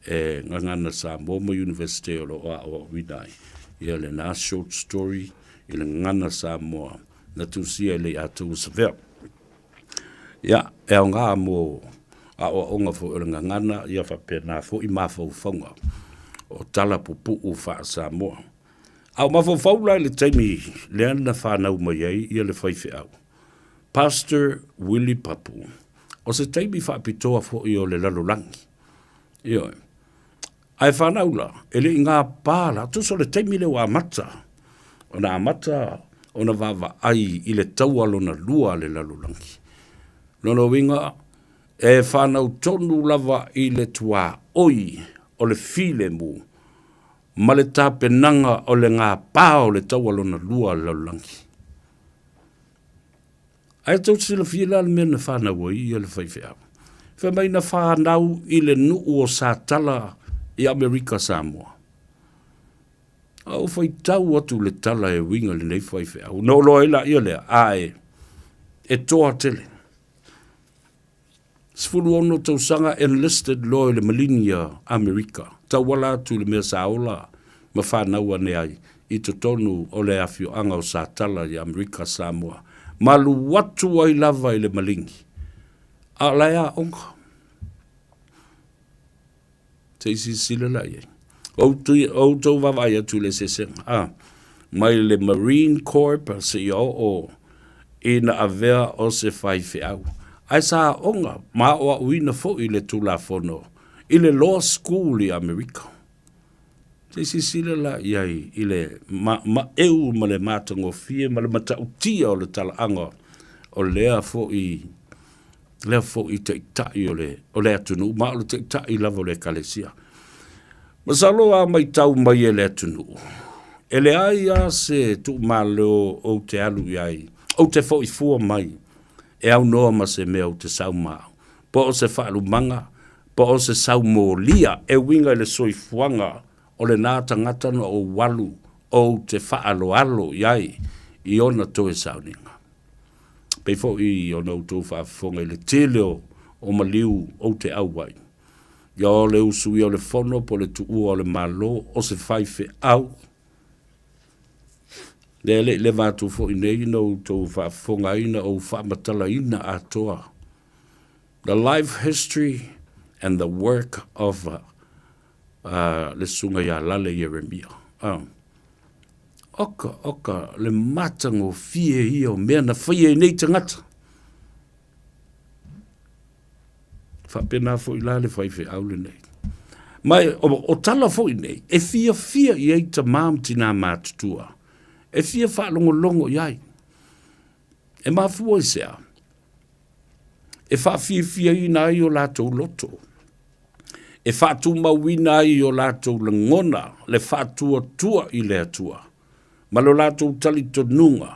e Gagana Samoa ma Universite o lo o aoaoina ai ia lena short story i le Gagana Samoa na tusia e Lei'atou Savea. Ia, e aoga mo aoaoga foi o le gagana, ia faapena foi mafaufauga o tala pupuu faa-Samoa. A o mafaufau la i le taimi lea na fanau mai ai ia le faifeau, Pastor Willie Papu, o se taimi faapitoa foi o le lalolagi. Ioe. Ae fanau la, e le i gapa la, tusa o le taimi lea ua amata, ona amata ona vaavaai i le taua lona lua a le lalolagi. Lona uiga, e fanau tonu lava i le tuaoi o le filemu ma le tapenaga o le gapa o le taua lona lua a le lalolagi. Ae tou te silafia la le mea na fanau ai ia le faifeau. Fai mai na fanau i le nuu o Satala i Amerika Samoa. A ou faitau atu i le tala e uiga i lenei faifeau, na ou iloa ai laia lea, ae e toa tele. 16 tausaga enlisted loa i le Maligi a Amerika, tauala atu i le mea sa ola ma fanau ane ai i totonu o le afioaga o Satala i Amerika Samoa, ma alu atu ai lava i le Maligi, a o la e aoga. Se i silasila la i ai. O outou vaavaai atu i le eseesega, a, mai le Marine Corps seia oo ina avea o se faifeau. Ae sa aoga ma aoaoina foi i le Tulafono i le Law School i Amerika. Se i silasila la i ai i le maeu ma le matagofie ma le matautia o le talaaga o lea foi. Lea foʻi taʻitaʻi o le, o le atunuu, ma o le taʻitaʻi lava o le Ekalesia. Masalo a maitau mai e le atunuu, e leai a se tuumalo ou te alu i ai, ou te foʻi fua mai, e aunoa ma se mea ou te sau ma au. Po o se faalumaga, po o se saumolia e uiga i le soifuaga o lenā tagata na ou alu ou te faaaloalo i ai i ona toe sauniga. Pei foi ona outou faafofoga i le tele o, o maliu ou te auai. Ia o le usuia o le fono po o le tuua o le Malo o se faifeau. Lea e le i leva atu foi nei na outou faafofoga ai na ou faamatalaina atoa The life history and the work of uh, le susuga ia Lale Ieremia. Uh. Oka, oka, le matagofie ia o mea na faia i nei tagata. Faapena foi la le faifeau lenei. Ma o, o tala foi nei, e fiafia i ai tamā ma tinā matutua. E fia faalogologo i ai. E mafua i se a? E faafiafiaina ai o latou loto. E faatumauina ai o latou lagona le faatuatua i le Atua ma lo latou talitonuga.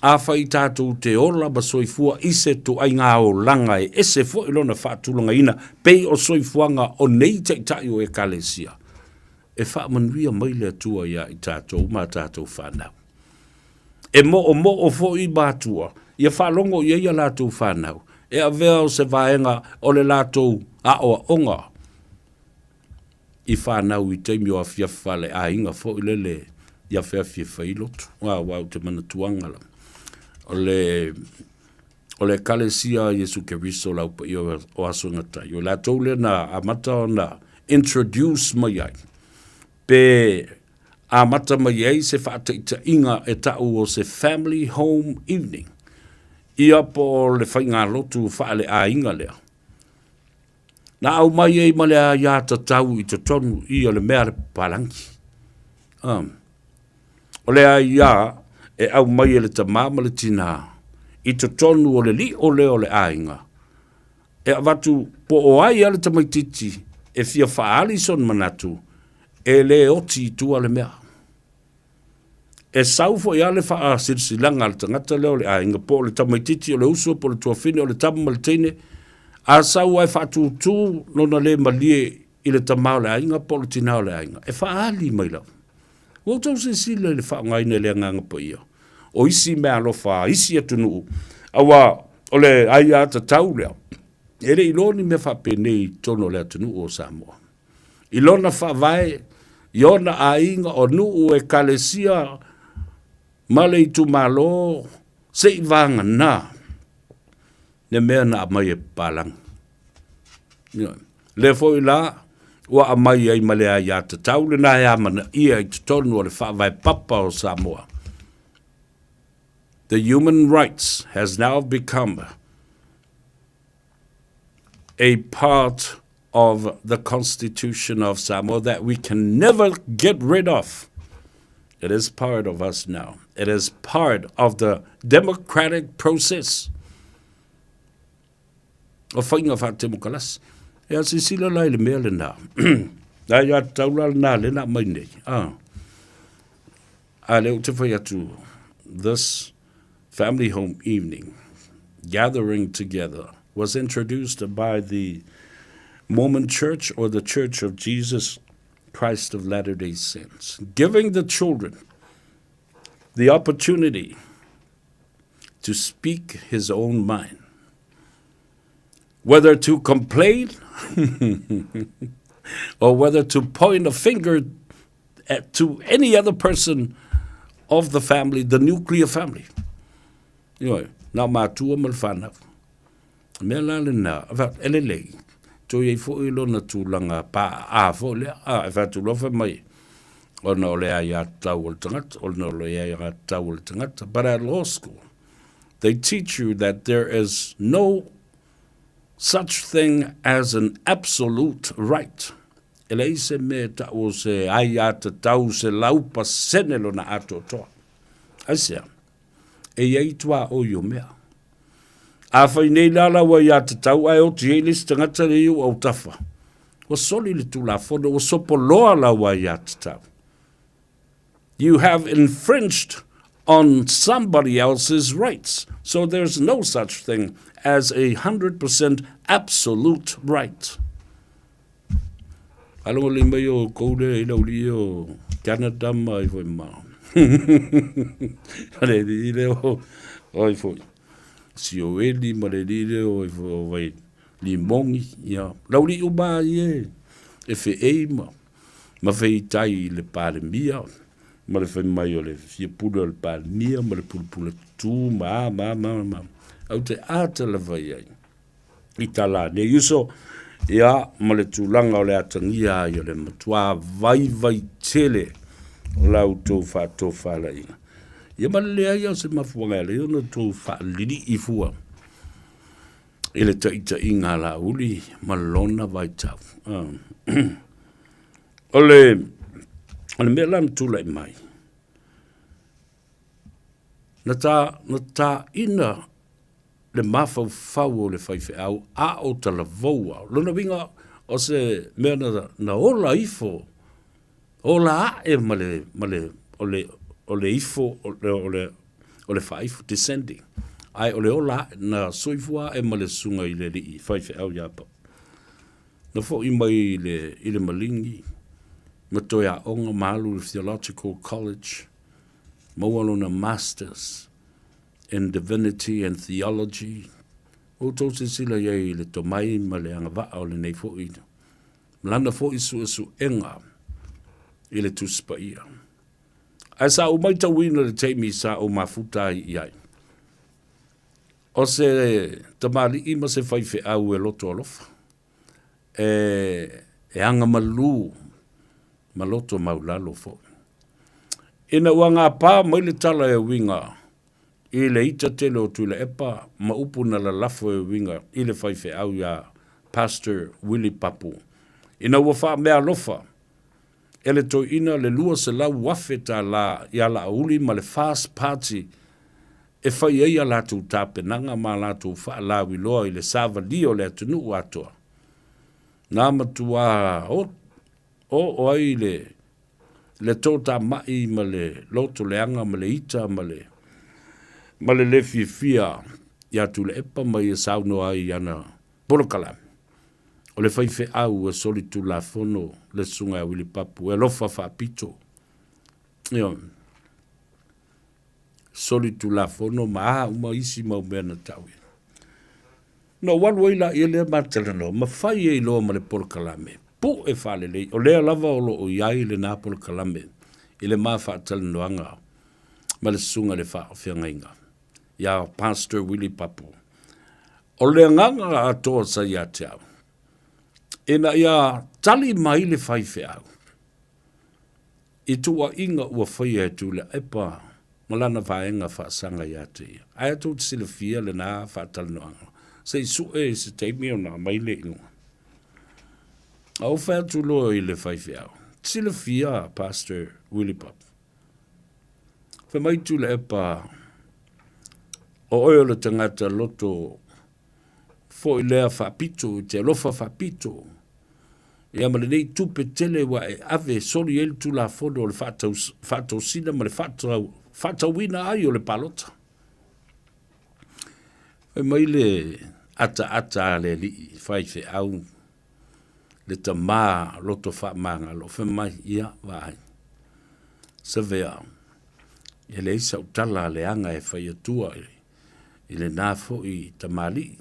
Afai tatou te ola ma soifua i se ituaiga olaga e ese foi lona faatulagaina pei o soifuaga o nei taitai o Ekalesia, e faamanuia mai le Atua iā i tatou ma a tatou fanau. E moomoo foi matua ia faalogo i ai a latou fanau e avea o se vaega o le latou aoaoga i fanau i taimi o afiafi faaleaiga foi lele i afiafi e fai lotu. Aua ou te manatuaga lava o le o le Ekalesia a Iesu Keriso o le Au Paia o Aso e Gata ai, o i latou lea na amata ona introduce mai ai pe amata mai ai se faataitaiga e ta'u o se family home evening, ia po o le faigalotu faaleaiga lea. Na aumai ai ma le aiatatau i totonu ia le mea a le papalagi. Um, o le aiā e aumai e le tamā ma le tinā i totonu o le lio lea o le aiga, e avatu po o ai a le tamaitiiti e fia faaali sona manatu, e lē oti i tua le mea. E sau foi lava le faasilasilaga a le tagata lea o le aiga, po o le tamaitiiti, o le uso, po o le tuafine, o le tama ma le teine, a sau lava e faatūtū lona le malie i le tama o le aiga po o le tinā o le aiga, e faaali mai lava. Ua outou silasila i le faaaogaina e le Agaga Paia o isi meaalofa a isi atunuu, aua o le aiatatau lea, e le i iloa ni mea faapenei i totonu o le atunuu o Samoa. I lona faavae, i ona aiga, o nuu, ekalesia ma le itumalo, seivagana le mea na aumai e papalagi. Ioe. Lea foi la ua aumai ai ma le aiatatau lena e amanaia i totonu o le Faavae Papa o Samoa. The human rights has now become a part of the Constitution of Samoa that we can never get rid of. It is part of us now. It is part of the democratic process. O faiga faatemokalasi. Ea silasila la i le mea lenā. La aiatatau la lenā lea na aumai nei. Ah. A lea ou te fai atu, this family home evening, gathering together, was introduced by the Mormon Church or the Church of Jesus Christ of Latter-day Saints, giving the children the opportunity to speak his own mind. Whether to complain or whether to point a finger at, to any other person of the family, the nuclear family. Ioe, na o matua ma le whanau. Mea la lenā, e lelei, toe i ai foi lona tulaga paaā foi lea, a, e fai atu loa fai mai, ona o le aiatatau a le tagata, ona o le aiatatau a le tagata. But at law school, they teach you that there is no such thing as an absolute right. E leai se mea e ta'u o se aiatatau 100% lona atoatoa. Aisea? E i ai tuaoi o mea. Afai nei la lau aiatatau ae oti ai le isi tagata lea i ou autafa, ua soli le Tulafono, ua sopoloa lau aiatatau. You have infringed on somebody else's rights. So there's no such thing as a 100% absolute right. Faalogo lelei mai o kou lea i lau lii o Canada ma ai foi ma. Le lii lea o ai foi. Sioeli ma le lii lea o ai foi o vai Limongi. Ia. Lau lii uma ai e e feei ma ma feitai i le Palemia ma le fai mai o le fia pule o le Palemia ma le pulapula tutū ma a ma a ma a ma a. Au te ata lava i ai i tala nei uso, ia, ma le tulaga o le atagia ai o le matuā vaivai tele o la outou faatofalaiga. Ia ma le leai o se mafuaaga e ala ai ona outou faalilii fua i le taitaiga a Laauli ma lona vaitau. O le, o le mea la na tulai mai, na ta, na taina le mafaufau o le faifeau a o talavaua. O lona uiga, o se mea na, na ola ifo, ola ae ma le, ma le, o le, o le ifo, o le, o le, o le faaifo, descending. Ae o le ola ae, na soifua ae ma le susuga i le alii faifeau ia Papa. Na foi mai i le, i le maligi, ma toe aoga ma alu i le Theological College, maua lona Masters in Divinity and Theology. Ua outou silasila i ai i le tomai ma le agavaa o lenei foi, ma lana foi suesuega i le Tusi Paia. Ae sa ou matauina le taimi sa ou mafuta ai i ai, o se tamalii ma se faifeau e loto alofa, e, e agamalu ma loto maulalo foi. Ina ua gapa mai le tala e uiga i le ita tele o Tuilaepa ma upu na lalafo e uiga i le faifeau iā Pastor Willie Papu, ina ua faameaalofa e le toeaina le $200,000 tālā iā Laauli ma le Fast Party e fai ai a latou tapenaga ma a latou faalauiloa i le savalia o le atunuu atoa. Na matuā oo ai le le toatamai ma le loto leaga ma le ita ma le ma le le fiafia iā Tuilaepa ma ia saunoa ai i ana polokalame. O le faifeau e solitulafono le Susuga ia Willie Papu e alofa faapito. Ioe. Solitulafono ma a uma isi mau mea na tau ia. Na ou alu ai laia lea ma talanoa, ma fai ai loa ma le polokalame, pu'e faalelei, o lea lava o lo o i ai lena polokalame i le ma faatalanoaga ma le Susuga i le Faafeagaiga ia Pastor Willie Papu. O le agaga atoa sa ia te au, ina ia tali mai le faifeau i tuuaiga ua faia e Tuilaepa ma lana vaega faasaga ia te ia. Ae tou te silafia lena faatalanoaga, se i sue i se taimi ona aumai lea i luga. A ou fai atu loa i le faifeau, silafia Pastor Willie Pop. Fai mai Tuilaepa, o oe o le tagata loto foi lea faapito, i te alofa faapito. Ia ma lenei tupe tele ua e ave e soli ai le Tulafono o le faatosina ma le faatauina ai o le palota. Fai mai le ataata a le alii faifeau, le tamā loto faamagalo, fai mai, ia, vaai, Savea, e leai sau tala leaga e fai atua i lena foi tamalii.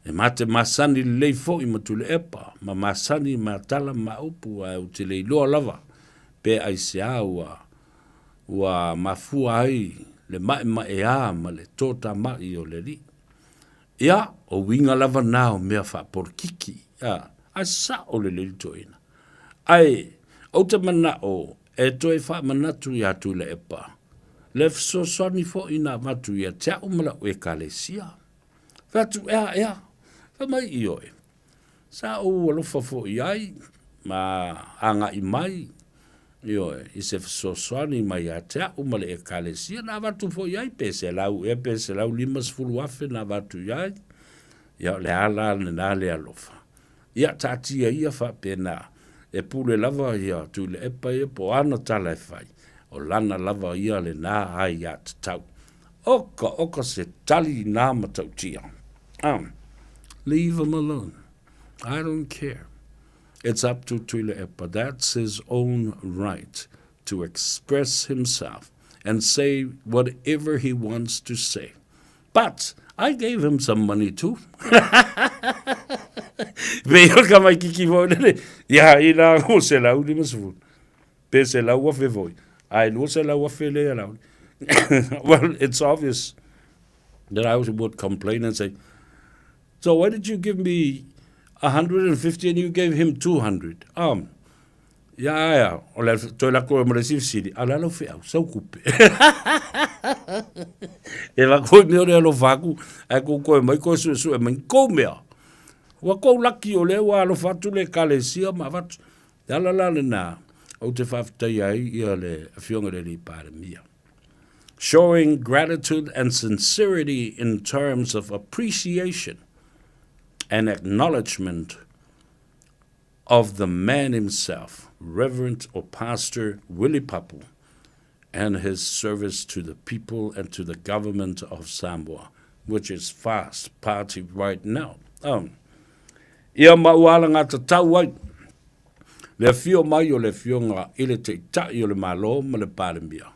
E ma te masani lelei foi ma Tuilaepa, ma masani ma tala ma upu, ae ou te le iloa lava pe aisea ua, ua mafua ai le maemaea ma le toatamai o le alii. Ia, o uiga lava na o mea faapolokiki, a, ae sao lelei le toeaina. Ae, ou te manao e toe faamanatu iā Tuilaepa le fesoasoani foi na avatu ia te au ma lau Ekalesia. Fai atu, Ea, ea, fai mai, Ioe, sa ou alofa foi i ai ma agai mai. Ioe, i se fesoasoani mai ia te a'u ma le Ekalesia, na avatu foi i ai, pe 100 ea pe 150,000 na avatu i ai. Ia, o le a la lena le alofa. Ia, taatia ia faapena, e pule lava ia Tuilaepa ia po o ana tala e fai, o lana lava ia lena aiatatau. Oka, oka se tali i nā matautia. Leave him alone. I don't care. It's up to Tuilaepa. That's his own right to express himself and say whatever he wants to say. But I gave him some money too. Pei o ka mai kiki foi lele. Ia, i la o se lau lima sefulu. Pe se lau afe foi. Ai lua se lau afe le ia lau. Well, it's obvious that I would complain and say, so why did you give me 150 and you gave him 200? Um, Ia, ia, o le toe lako e ma le isi fesili, a o le a lau feau, sau kupe. E lako i mea o le alofa aku, ae kou koe mai koe suesue mai kou mea. Ua kou laki o lea ua alofa atu le Ekalesia ma avatu. Le ala la lena, ou te faafetaia ai ia le Afioga i le Alii Palemia. Showing gratitude and sincerity in terms of appreciation and acknowledgement of the man himself, Reverend or Pastor Willie Papu, and his service to the people and to the government of Samoa, which is fast party right now. Um, ia ma ua ala ngā tatau ai, le afio mai o le afioga i le Taitai o le Malo ma le Palemia.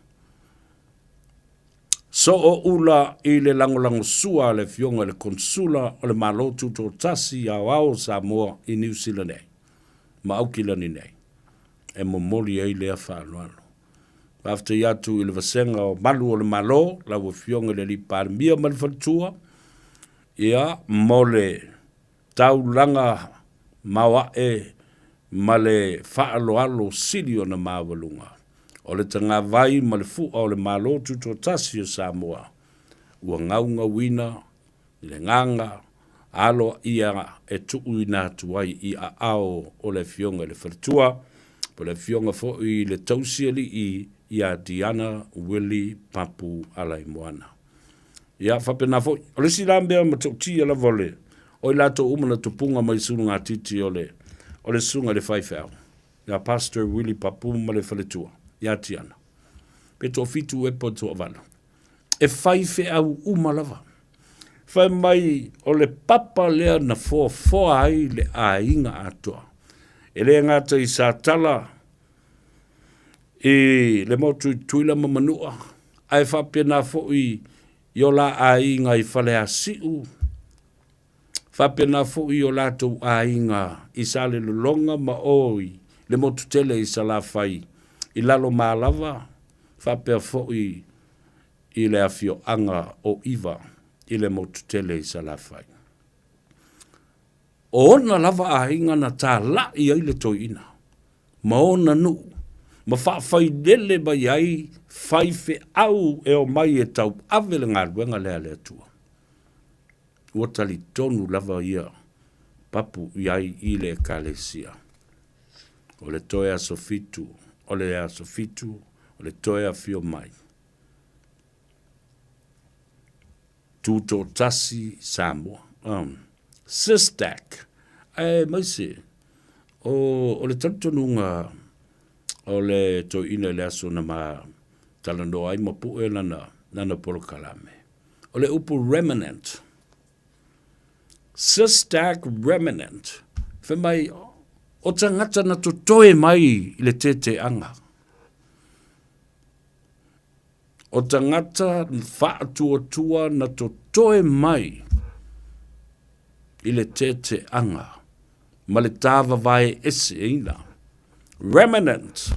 Soo ula i le lagolagosua a le Afioga i le Konesula o le Malo Tutoatasi Aoao o Samoa i Niu Sila nei ma Aukilani nei e momoli ai lea faaaloalo. Faafetai atu i le Vasega o Malu o le Malo, lau Afioga i le Alii Palemia ma le Faletua, ia, mo le taulaga maoae ma le faaaloalo sili ona maualuga o le tagavai ma le fu'a o le Malo Tutoatasi o Samoa ua gaugauina i le gaga aloaia e tuuina atu ai i aao o le Afioga i le Faletua po o le Afioga foi i le Tausialii ia Diana Willie Papu Alaimoana. Ia, faapena foi. O le isi la mea matautia lava o le, o i latou uma na tupuga mai sulugatiti o le, o le susuga i le faifeau, ia Pastor Willie Papu ma le faletua, ia Tiana. Pe toafitu ea po o toavalu. E faifeau uma lava. Fai mai o le papa lea na foafoa ai le aiga atoa. E le gata i Satala, i le motu i Tutuila ma Manua, ae faapena foi i o la aiga i Faleasiu, faapena foi i o latou aiga i Salelologa ma o i le motu tele i Salafai i Lalomalava, faapea foi i le afioaga o Iva i le motu tele i Salafai. O ona lava aiga na talai ai le toeaina ma ona nuu, ma faafailele mai ai faifeau e omai e tauave le galuega lea a le Atua. Ua talitonu lava ia Papu i ai i le Ekalesia. O le toe aso fitu, o le aso fitu, o le toe afio mai. Tutoatasi Samoa. Um, SISTAC, aemaise o, o le talitonuga o le toeaina i le aso na ma talanoa ai ma pue lana, lana polokalame. O le upu remnant, SISTAC remnant, fai mai, o tagata na totoe mai i le teteaga. O tagata faatuatua na totoe mai i le teteaga ma le tāvavae eseina. Remnant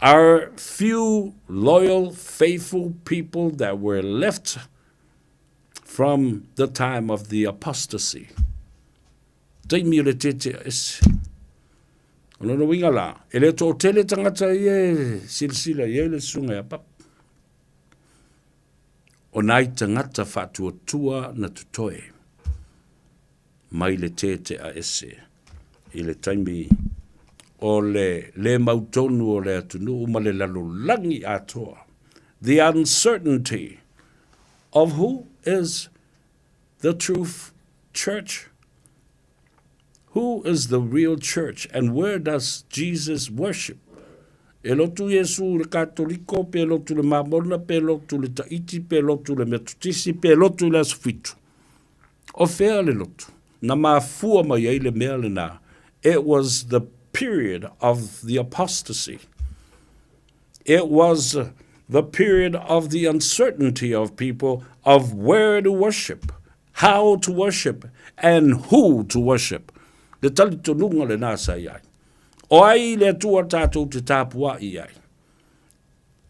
are few loyal, faithful people that were left from the time of the apostasy. Taimi o le tetea ese. O lona uiga la, e le toatele tagata ia e silasila i ai le susuga ia Papa. O nai tagata faatuatua na totoe mai le tetea ese i le taimi o le lē mautonu o le atunuu ma le lalolagi atoa, the uncertainty of who is the true church, who is the real church and where does Jesus worship? E lotu Iesu i le Katoliko, pe lotu i le Mamona, pe lotu i le Taiti, pe lotu i le Metotisi, pe lotu i le Aso Fitu. O fea le lotu? Na mafua mai ai le mea lena. It was the period of the apostasy. It was the period of the uncertainty of people of where to worship, how to worship, and who to worship. Le talitonuga lena sa i ai. O ai le Atua tātou te tapua'i ai?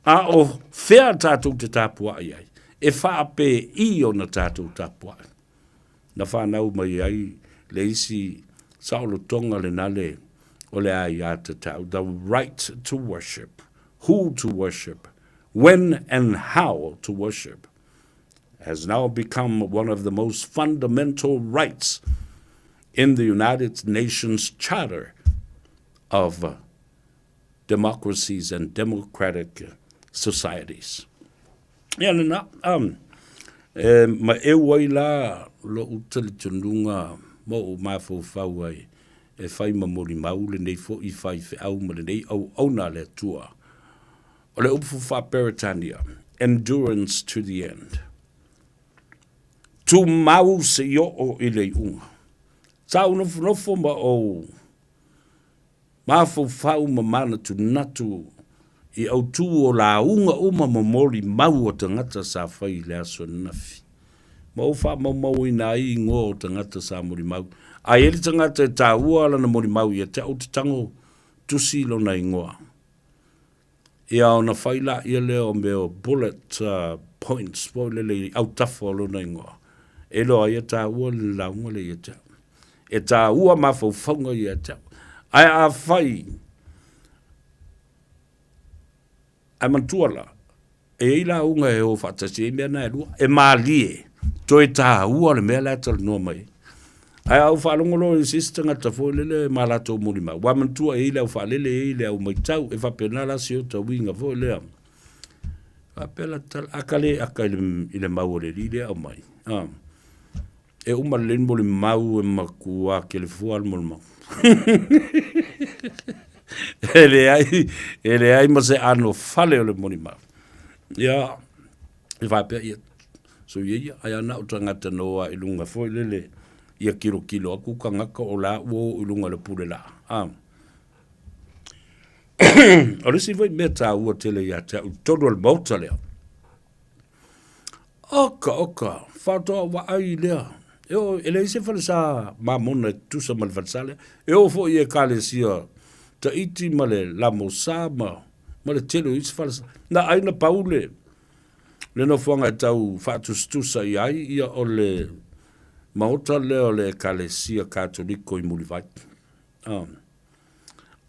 A o fea tātou te tapua'i ai? E whaapē i ona tātou tapua'i. Na whanau mai ai le isi saolotoga lena le o le aiatatau, the right to worship, who to worship, when and how to worship, has now become one of the most fundamental rights in the United Nations Charter of Democracies and Democratic Societies. Ia lena, um, e ma eu ai la lo'u talitonuga ma ou mafaufau ai e fai ma molimau lenei fo'i faifeau ma lenei auauna a le Atua. O le upu faa-Peretania, endurance to the end. Tumau seia oo i le iuga. Sa ou nofonofo ma ou mafaufau ma manatunatu i autū o lauga uma ma molimau o tagata sa fai i le aso ananafi. Ma ou faamaumauina ai igoa o tagata sa molimau. A i ai le tagata e taua lana molimau ia te au te tago tusi lona igoa. Ia ona fai laia lea o mea o bullet points foi lele i autafa o lona igoa. E iloa ai e taua le lauga lea ia te au. E taua mafaufauga ia te au. Ae afai, ae manatua la, e i ai lauga e o faatasi ai mea na e lua, e malie, toe taua le mea la e talanoa mai ai. Ae a ou faalogo loa i se isi tagata foi lele ma latou molimau, ua manatua e i ai le au faalele, e i ai le au maitau, e faapena la si ota uiga foi lea. Faapea la tala, a ka le aka i le, i le mau a le alii lea aumai. Ah. E uma lelei le molimau e makuā kelefua le molimau. E leai, e leai ma se ano fale o le molimau. Ia, e faapea ia, so ia ia, ai ana o tagata noa i lunga foi lele, ia kilokilo aku tagata o la ua oo i luga o le pule laa. Ah. O le isi foi mea taua tele ia te au i totonu o le Maota lea, Oka, oka, faatoa vaai lea. E oo, e leai se falesa mamona e tutusa ma le falesa lea. E oo foi i ekalesia Tahiti ma le Lamosa ma, ma le tele o isi falesa. Na ai na pau le, le nofoaga e tau faatusatusa i ai ia o le maota lea o le ekalesia Katoliko i Mulivai. Um.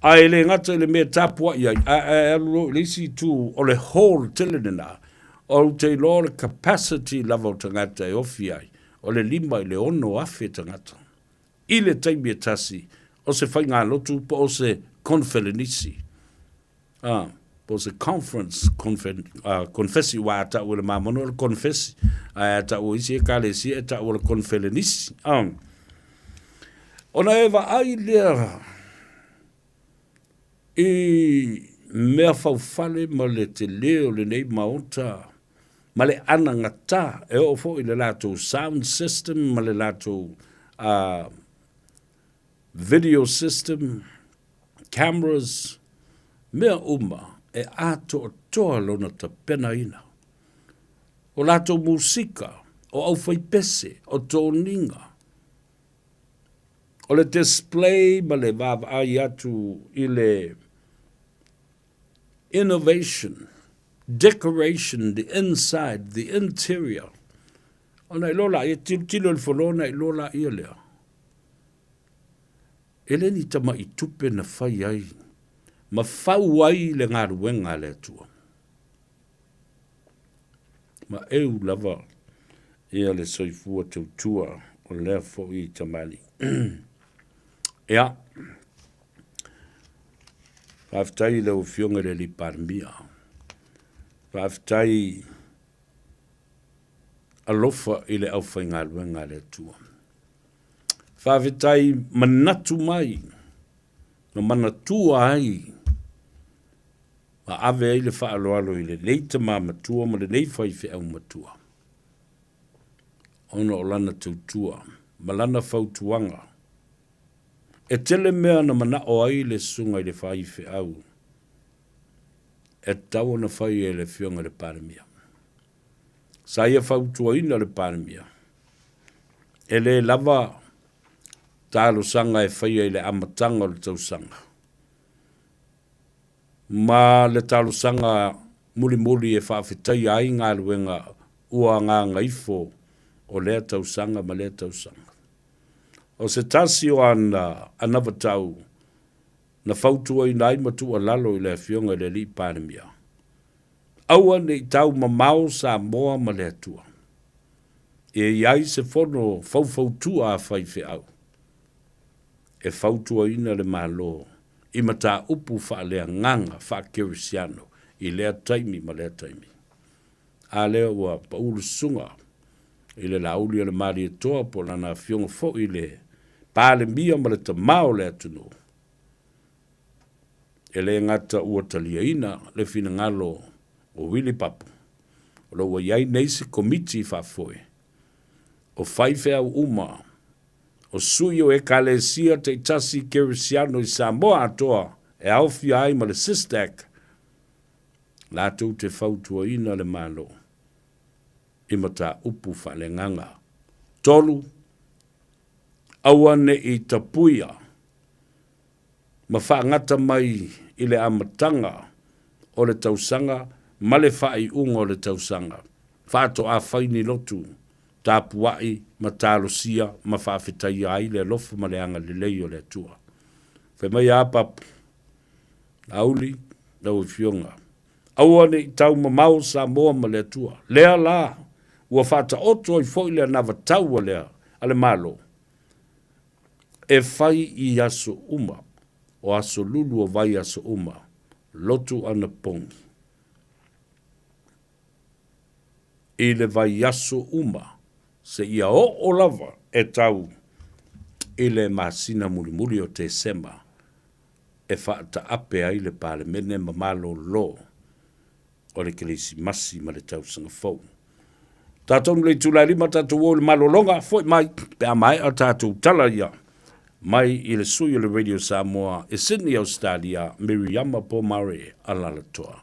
Ae le gata i le mea e tapuai ai, ae ae alu loa i le isi itu o le hall tele lena, ou te iloa o le capacity lava o tagata e ofi ai, o le 5 i le 6,000 tagata i le taimi e tasi o se faigalotu po o se konfelenisi. Ā, po o se conference, konfe, ā, konfesi, uā a ta'u e le mamona o le konfesi, ae a ta'u e isi ekalesia e ta'u o le konfelenisi. Ā, ona e vaai lea i mea faufale ma le telē o lenei maota ma le anagatā e oo foi i le latou sound system ma le latou, ā, video system, cameras, mea uma e atoatoa lona tapenaina. O latou musika, o aufaipese, o toniga, o le display ma le vaavaai atu i le innovation, decoration, the inside, the interior. Ona iloa laia, tilotilo i le fono ona iloa laia lea. E le ni tamaʻi tupe na fai ai ma fau ai le galuega a le Atua. Ma eu lava ia le soifua tautua o lea foʻi tamalii. Ia. Faafetai i lau Afioga i le Alii Palemia. Faafetai alofa i le aufaigaluega a le Atua. Faafetai manatu mai ma manatua ai ma ave ai le faaaloalo i lenei tama matua ma lenei faifeau matua ona o lana tautua ma lana fautuaga. E tele mea na manao ai le susuga i le faifeau e tatau ona fai e le Afioga i le Palemia. Sa ia fautuaina le Palemia, e le lava talosaga e faia i le amataga o le tausaga ma le talosaga mulimuli e faafetaia ai galuega ua gagaifo o lea tausaga ma lea tausaga. O se tasi o ana anavatau na fautuaina ai ma tuualalo i le Afioga i le Alii Palemia, Aua ne i tau mamao Samoa ma le Atua. E i ai se fono faufautua a faifeau e fautuaina le Malo i mataupu faaleagaga faakerisiano i lea taimi ma lea taimi. A lea ua pau le susuga i le Laauli o le Malietoa po o lana afioga foi i le Palemia ma le Tama o le atunuu, e le gata ua taliaina le finagalo o Willie Papu, o lo o ua i ai nei se komiti faafoe o faifeau uma o sui o Ekalesia taitasi Kerisiano i Samoa atoa e aofia ai ma le SYSTAC, latou te fautuaina le Malo i mataupu faaleagaga. 3, Aua ne i tapuia ma faagata mai i le amataga o le tausaga ma le faaiuga o le tausaga, faatoa fai ni lotu, tapuai ma talosia ma faafetaia ai le alofa ma le agalelei o le Atua. Fai mai a Papu, Laauli, lau Afioga, aua ne i tau mamao Samoa ma le Atua. Lea la, ua faataoto ai foi le anavatau a le Malo e fai i aso uma, o aso lulu o vaiaso uma, lotu anapogi. I le vaiaso uma, seia oo lava e tau i le masina mulimuli o Tesema e faataape ai le Palemene ma malolo o le Kerisimasi ma le Tausaga Fou. Tatou le itula e 5 tatou o i le malologa, foi mai pe a maea tatou tala ia mai i le sui o le Radio Samoa i Sydney, Australia, Miriama Pomare Alalatoa.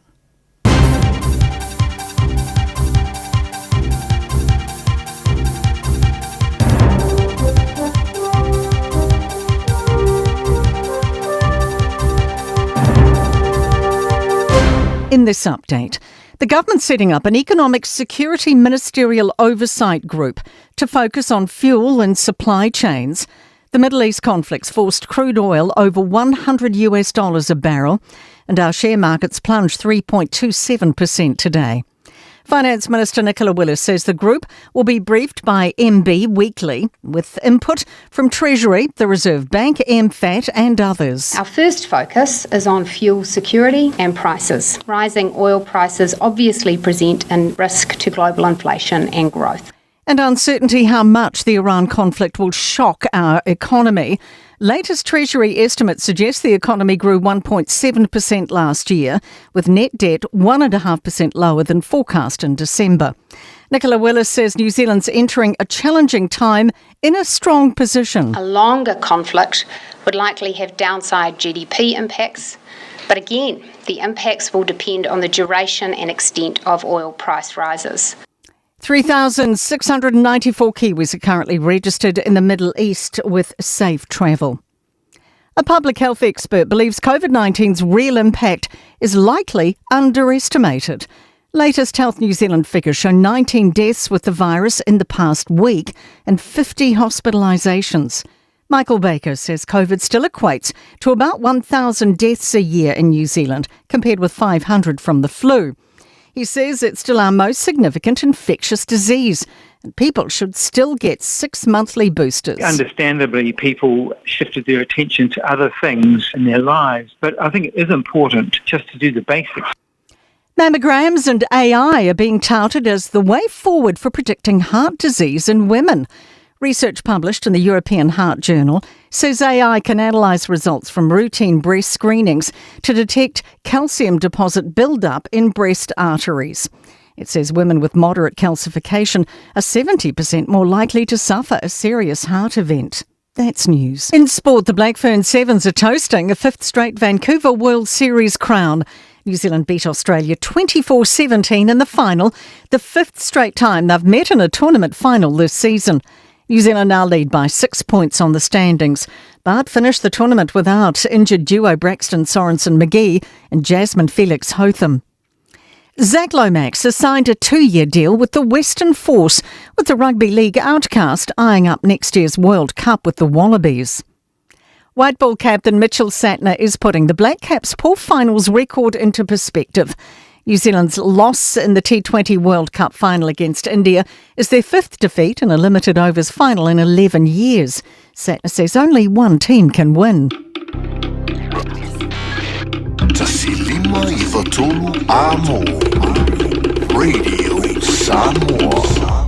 In this update, the government's setting up an economic security ministerial oversight group to focus on fuel and supply chains. The Middle East conflicts forced crude oil over 100 US dollars a barrel, and our share markets plunged 3.27% today. Finance Minister Nicola Willis says the group will be briefed by MB weekly with input from Treasury, the Reserve Bank, MFAT and others. Our first focus is on fuel security and prices. Rising oil prices obviously present a risk to global inflation and growth. And uncertainty how much the Iran conflict will shock our economy. Latest Treasury estimates suggest the economy grew 1.7% last year, with net debt 1.5% lower than forecast in December. Nicola Willis says New Zealand's entering a challenging time in a strong position. A longer conflict would likely have downside GDP impacts, but again, the impacts will depend on the duration and extent of oil price rises. 3,694 Kiwis are currently registered in the Middle East with safe travel. A public health expert believes COVID 19's real impact is likely underestimated. Latest Health New Zealand figures show 19 deaths with the virus in the past week and 50 hospitalisations. Michael Baker says COVID still equates to about 1,000 deaths a year in New Zealand, compared with 500 from the flu. He says it's still our most significant infectious disease And people should still get 6 monthly boosters. Understandably, people shifted their attention to other things in their lives, but I think it is important just to do the basics. Mammograms and AI are being touted as the way forward for predicting heart disease in women. Research published in the European Heart Journal says AI can analyse results from routine breast screenings to detect calcium deposit build-up in breast arteries. It says women with moderate calcification are 70% more likely to suffer a serious heart event. That's news. In sport, the Black Fern Sevens are toasting a 5th straight Vancouver World Series crown. New Zealand beat Australia 24-17 in the final, the 5th straight time they've met in a tournament final this season. New Zealand now lead by 6 points on the standings, but finished the tournament without injured duo Braxton Sorensen-McGee and Jasmine Felix Hotham. Zach Lomax has signed a 2-year deal with the Western Force, with the Rugby League outcast eyeing up next year's World Cup with the Wallabies. White ball captain Mitchell Santner is putting the Black Caps' poor finals record into perspective. New Zealand's loss in the T20 World Cup final against India is their 5th defeat in a limited overs final in 11 years. Santner says only one team can win. 1593 Amo. Radio Samoa.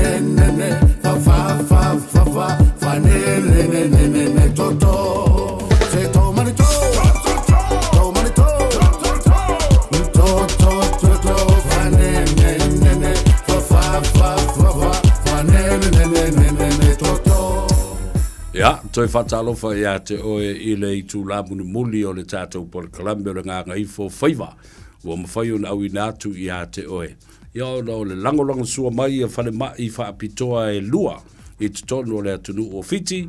ne ne ne fa fa fa fa fa fa ne ne ne ne ne ne to to Se to mani to to mani to to to to to fa ne ne ne ne fa fa fa fa fa fa ne ne ne ne ne ne ne to to Ia, toe faatalofa iā te oe i le itulā mulimuli o le tatou polokalame o le Gagaifo Faiva ua mafai ona auina atu iā te oe. Ia ona o le lagolagosua mai a falemai faapitoa e lua i totonu o le atunuu o Fiti,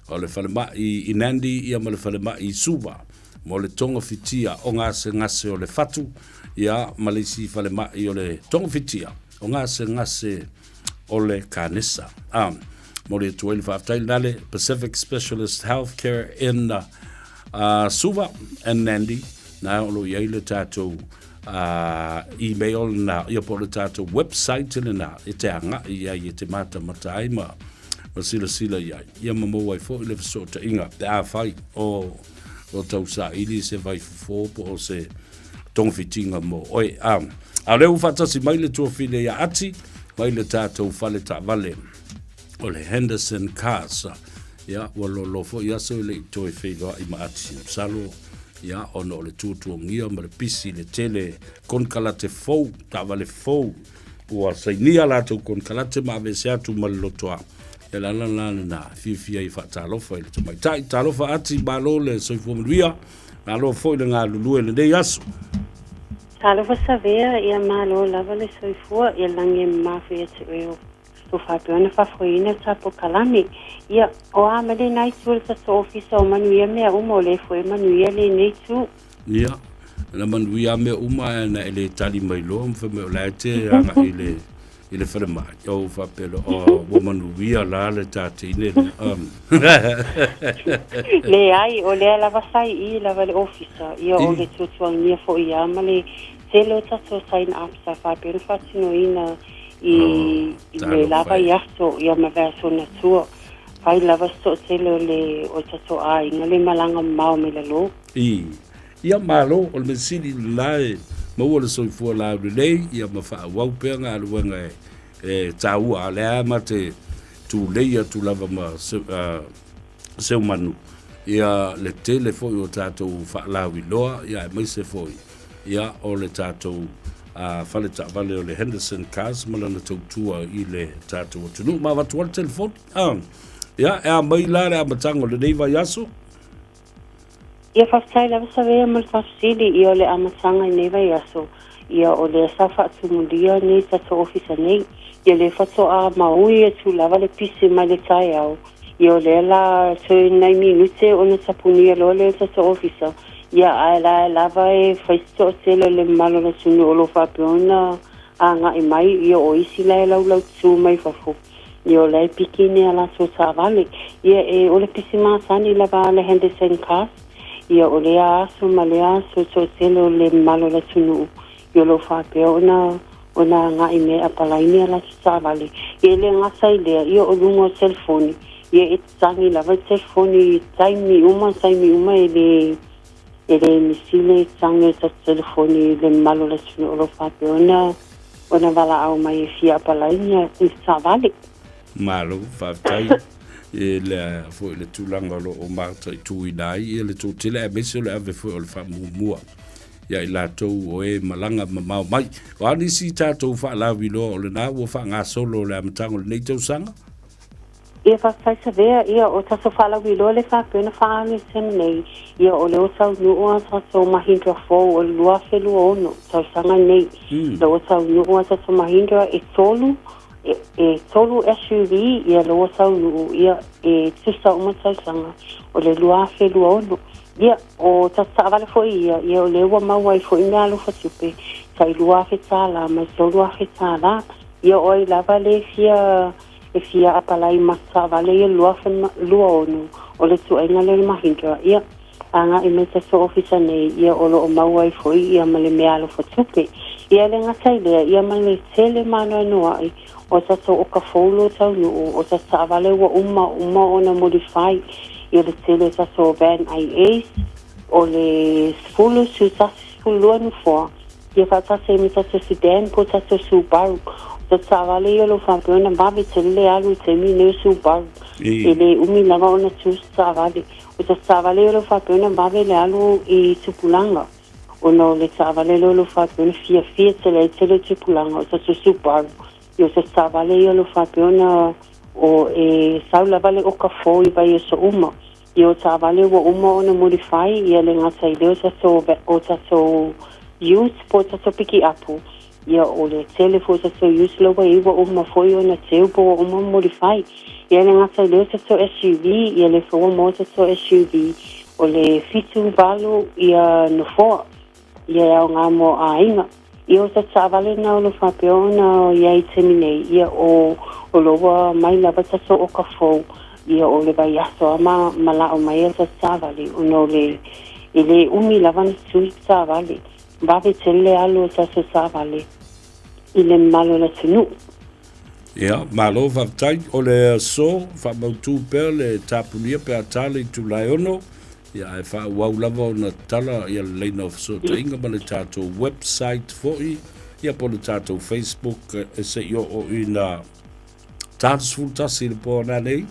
o le falemai i Nandi ia ma le falemai i Suva, mo le togafitia o gasegase o le fatu, ia ma le isi falemai o le togafitia o gasegase o le kanesa. A momoli atu ai le faafetai lena le Pacific Specialist Healthcare in uh, Suva and Nandi, na o lo o i ai le tatou uh, email na, ia po o le tatou website lena e te agai i ai e te matamata ai ma ma silasila i ai. Ia ma maua ai foi le fesootaiga pe afai o o tausaili se vaifofo po o se togafitiga mo oe. A, a o lea ua faatasi mai le tuafile ia Ati mai le tatou fale taavale o le Henderson Cars. Ia, ua lolo foi aso e le i toe feiloai ma Ati. Masalo, ia, ona o le tuatuagia ma le pisi le tele konekarate fou, taavale fou, ua sainia latou konekarate ma aveese atu ma le lotoa. Ia le ala la lena, fiafia ai e faatalofa i le tamaitai. Talofa Ati, malo le soifua manuia, malo foi le galulue i lenei aso. Talofa Savea, ia malo lava le soifua, ia lagi e mamafa ia te oe o Ua faapea ona faafoeina le tatou kalame. Ia, o a mai lena itu o le tatou ofisa o manuia mea uma, o lea foi e manuia lenei itu. Ia, na manuia mea uma ae na e le tali mai loa ma fai mai o la e te agai i le i le falemai. Ou faapea loa, oh, ua manuia la le tateine lea. Um. Leai, o lea lava sa i i lava le ofisa. Ia, o le tuatuagia foi ia ma le tele o tatou sign up sa faapea ona faatinoina i oh, i le lava i aso ia ma vaiaso na tua. Fai lava se toatele o le o tatou aiga le malaga mamao mai lalo. I ia malo o le mea sili lena e maua le soifua laulelei ia ma faaauau pea galuega e e taua a lea ma te tulei atu lava ma se, uh, Seumanu ia le tele foi o tatou faalauiloa ia aemaise foi ia o le tatou uh, fale taavale o le Henderson Cars ma lana tautua i le tatou atunuu. Ma avatu ai le telefoni. Ah, ia, e a mai la le amataga o lenei vaiaso? Ia faafetai lava Savea mo le faafesili ia o le amataga i nei vaiaso ia o lea sa faatumulia nei tatou ofisa nei ia lea faatoa maui atu lava le pisi mai le taeao ia o lea la toe nai minute ona tapunia loa lea o tatou ofisa ia ae la lava e fai se toatele o le mamalu o le atunuu o lo o faapea ona agai mai ia o isi la e laulautu mai fafo Ia o la e piki nei a latou taavale. Ia e o le pisi masani lava a le Henderson Cars. Ia o lea aso ma lea aso e toatele o le mamalu o le atunuu ia o lo o faapea ona ona agai mai e apalaini a latou taavale. Ia e le gata i lea, ia o luga o telefoni, ia e tatagi lava i telefoni i taimi uma taimi uma e le E le misi le tagi o tatou telefoni i le mamalu o le atunuu o lo o faapea ona ona valaau mai e fia apalaina i le taavale. Malo, faafetai i le foi le tulaga o lo o mataituina ai ia le toatele aemaise o le ave foi o le faamuamua ia i latou o e malaga mamao mai. O a nisi tatou faalauiloa o lena ua faagasolo le amataga o lenei tausaga? Ia faafetai Savea, ia o tatou faalauiloa le faapea ona faaalu i le taimi nei, ia o lea ua taunuu a tatou Mahindra fou o le 2026 tausaga nei. Mm. Lea ua taunuu a tatou Mahindra e tolu, e, e tolu SUV, ia lea ua taunuu, ia e tusa uma tausaga o le 2026. Ia, o tatou taavale foi ia, ia o lea ua maua ai foi meaalofa tupe, tai $2,000 mai $3,000. Ia o ai lava le fia E fia apalai ma taavale ia 2026 o le tuaiga lea o le Mahindra, ia, agai mai tatou ofisa nei, ia o lo o maua ai foi ia ma le meaalofa tupe. Ia e le gata i lea, ia ma le tele maanoanoa'i o tatou oka fou lo taunuu, o tatou taavale ua uma uma ona modify, ia le tele o tatou van IAs, o le 10, 11, 12 nofoa, Ia faatasi ai ma tatou sedan po o tatou Subaru. O tatou taavale ia o lo o faapea ona vave tele le alu i le taimi lenei o Subaru. E le umi lava ona tu se taavale. O tatou taavale ia o lo o faapea ona vave le alu i tupulaga ona o le taavale lea o lo o faapea ona fiafia tele ai le tele o tupulaga o tatou Subaru. Ia o tatou taavale ia o lo o faapea ona o e sau lava le oka fou i vaiaso uma. Ia o taavale ua uma ona modify, ia le gata i lea o tatou o tatou ute po o tatou pikiapu, ia o le tele foi o tatou ute la ua i ai ua uma foi ona teu po ua uma ona modify. Ia le gata i lea o tatou SUV, ia lea foi ua maua tatou SUV o le 7, 8 ia nofoa, ia e aoga mo aiga. Ia o tatou taavale na o lo o faapea ona i ai i le taimi nei, ia o o lo ua mai lava tatou oka fou, ia o le vaiaso lava ma malao mai ai tatou taavale ona o le e le umi lava ona tu le taavale. Vave tele le alu o tatou taavale i le mamalu o le atunuu. Ia, malo faafetai. O le aso, faamautu pea le tapunia pe a ta le itula e 6, ia ae faaauau lava ona tala ia le laina o fesootaiga ma le tatou website foi, ia po o le tatou Facebook e se i oo ina 41 i le po nanei.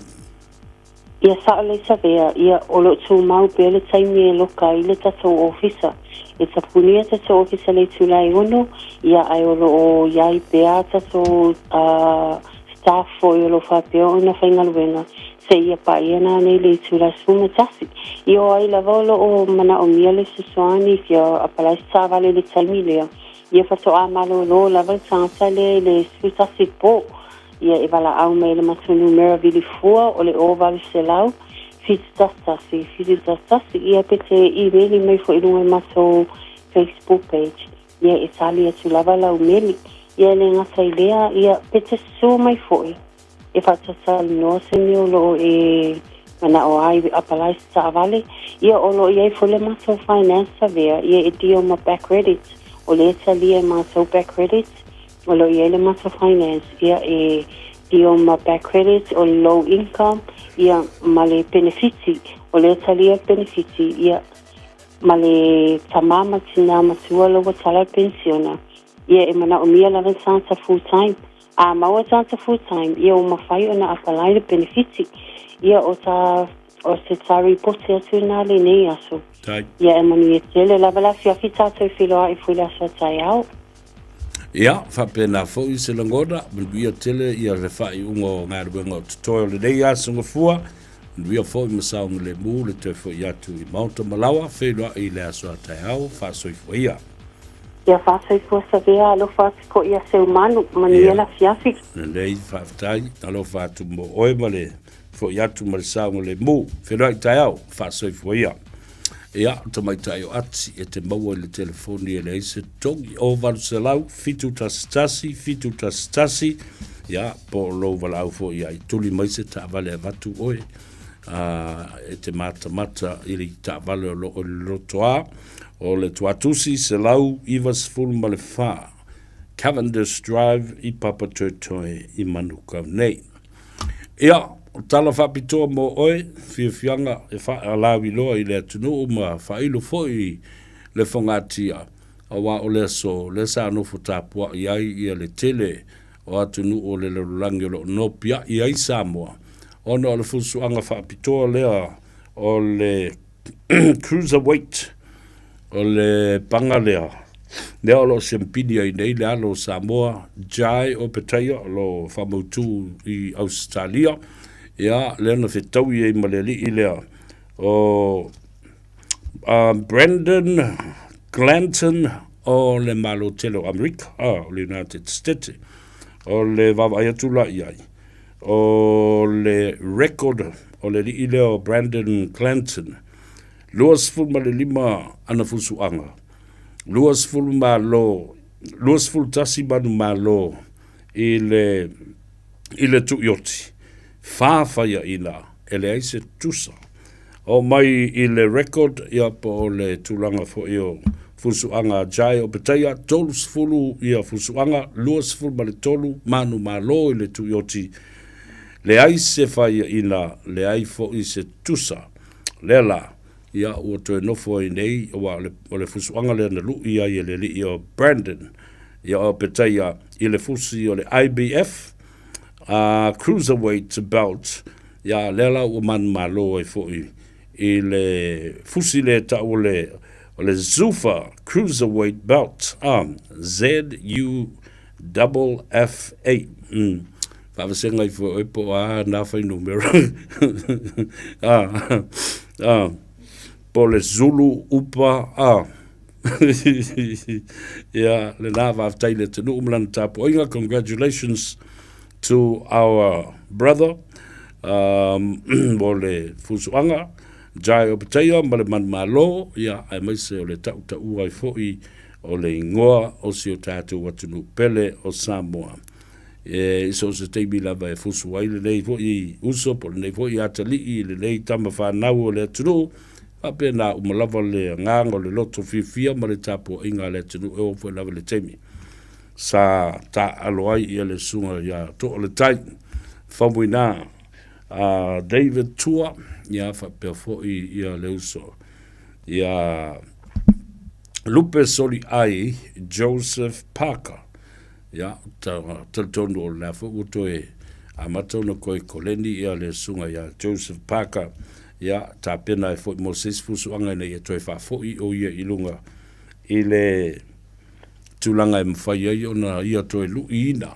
Ia sao lelei Savea, ia o lo o tumau pea le taimi e loka ai le tatou ofisa. E tapunia tatou ofisa i le itula e 6, ia ae o lo o i ai pea tatou staff foi o lo o faapea ona faigaluega seia paia nanei i le itula 11. Ia o ai lava o lo o manaomia le fesoasoani fia apalai se taavale i le taimi lea, ia faatoa malolo lava le tagata lea i le 11 po. Ia e valaau mai i le matou numera vili fua o le 0800 711 711, ia pe te imeli mai foi i luga i matou Facebook page. Ia e tali atu lava lau meli. Ia e le gata i lea, ia pe te susu mai foi e faatatalanoa se mea o lo o e manao ai apalai se taavale. Ia o lo o i ai foi le matou finance savea, ia e deal ma back credit. O lea e talia e matou back credit. O lo o i ai le matou finance, ia e deal ma back credit o le low income, ia ma le penefiti. O lea e talia le penefiti, ia ma le tamā ma tinā matua la ua tala le penisiona, ia e manaomia lava le tagata full time. A maua le tagata full time, ia ua mafai ona apalai le penefiti. Ia o ta o se ta ripoti atu inā lenei aso. Ia e manuia tele lava le afiafi tatou feiloai foi le aso a taeao. Ia, faapena foi se lagona, manuia tele ia le faaiuga o galuega o totoe o lenei aso Gafua, manuia foi ma saogalemu le toe foi atu i Maota Malawa, feiloai i le aso a taeao, faasoifua ia. Ia faasoifua Savea, alofa atu koʻi ia Seumanu, manuia le afiafi. Lelei, faafetai, alofa atu mo oe ma le foi atu ma le saogalemu. Feiloai taeao, faasoifua ia. Ia, o tamaitai o Ati e te maua i le telefoni e leai se togi o 800 711 711, ia, po o lou valaau foi ia i tuli mai se taavale avatu oe e te matamata i le taavale o lo o i le lotoa o le Tuatusi 194 Cavendish Drive i Papatoetoe i Manukau nei. Ia, o tala faapitoa mo oe, fiafiaga e faalauiloa i le atunuu ma faailo foi i le fogatia, aua o le aso lea sa nofo tapuai ai ia le tele o atunuu o le lalolagi o lo o nopiai ai Samoa, ona o le fusuaga faapitoa lea o le Cruiserweight, o le paga lea, lea o lo o siampini ai nei le alo o Samoa, Jai Opetaia, o lo o faamautu i Ausetalia, ia, lea na fetaui ai ma le alii lea o Brandon Glanton o le Malo tele o Amerika, o le United States. O le vaavaai atu la i ai, o le record o le alii lea o Brandon Glanton, 25 ana fusuaga, 20 malo, 21 manumalo i le, i le tuioti, fa faiaina e leai se tusa. O mai i le record, ia po o le tulaga foi o fusuaga a Jai Opetaia, 30 ia fusuaga, 23 manumalo i le tuioti, leai se faiaina, leai foi se tusa. Lea la, ia ua toe nofo ai nei, aua o le, o le fusuaga lea na lui ai e le alii o Brandon, ia Opetaia, i le fusi o le IBF uh, Cruiserweight Belt, ia lea la ua manumalo ai foi i le fusi lea e tau o le o le Zuffa Cruiserweight Belt, um, Z U F F A. Mm. Faavasega ifo e oe po o a na fuainumera. ah, ah, po o le Zulu upa, ah. Ia, lena faafetai i le atunuu ma lana tapuaiga. Congratulations to our brother um, mo le fusuaga Jai Opetaia ma le manumalo, ia, aemaise o le tautaua ai foi o le igoa o si o tatou atunuu pele o Samoa. E, i so o se taimi lava e fusu ai lenei foi uso po o lenei foi atalii, lenei tama fanau o le atunuu, Faapena uma lava le agaga o le loto fiafia ma le tapuaiga a le atunuu e oo foi lava i le taimi sa taaalo ai ia le susuga ia Toaletai Faumuina a David Tua, ia faapea foi ia le uso ia Lupe Soliai Joseph Parker. Ia, talitonu o lena foi ua toe amata ona toe koleni ia le susuga ia Joseph Parker, ia, tapena ai foi mo se isi fusuaga ina ia toe faafoi o ia i luga i le tulaga e mafai ai ona ia toe luiina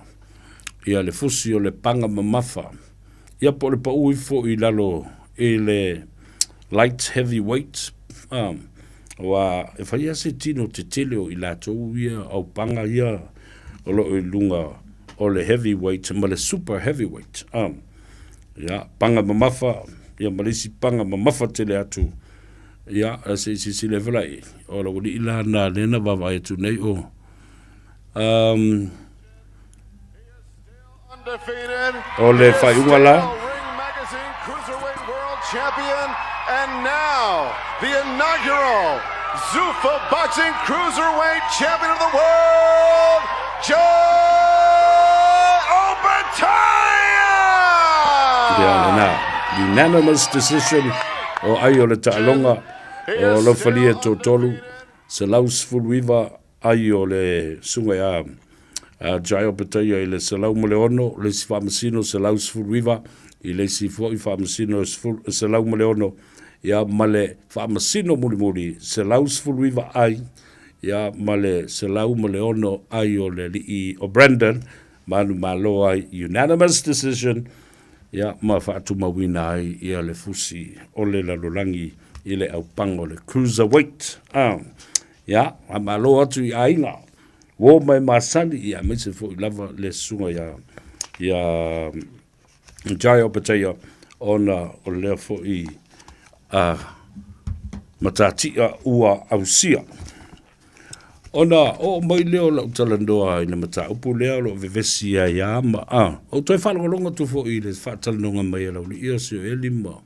ia le fusi o le paga mamafa, ia po o le pau ifo i lalo i le light heavyweight, aua e fai lava se tino tetele o i latou ia aupaga ia o lo o i luga o le heavyweight ma le super heavyweight. Ia, paga mamafa, ia ma le isi paga mamafa tele atu, ia, se i silasila ifo la i ai, o le aualii la lena lea na vaavaai atu nei o, um, O le faaiuga la, And now, the inaugural Zuffa Boxing Cruiserweight Champion of the World, Jai Opetaia! Ia lena, unanimous decision o ai o le taaloga o Laufalie Totolu, 119 ai o le susuga ia Jai Opetaia i le 106, le isi faamasino 119, i le isi foi faamasino 106, ia ma le faamasino mulimuli 119 ai, ia ma le 106 ai o le alii o Brandon, manumalo ai, unanimous decision, ia ma faatumauina ai ia le fusi o le lalolagi i le aupaga o le cruiserweight. Ah. Ia, faamalo atu i aiga uo mai masani, ia aemaise foi lava le susuga ia, ia Jai Opetaia, ona o lea foi a matatia ua ausia. Ona oo mai lea o lau talanoa i le mataupu lea o lo o vevesi ai a ma a. Ou toe faalogologo atu foi i le faatalanoaga mai a Laulii o Sioeli ma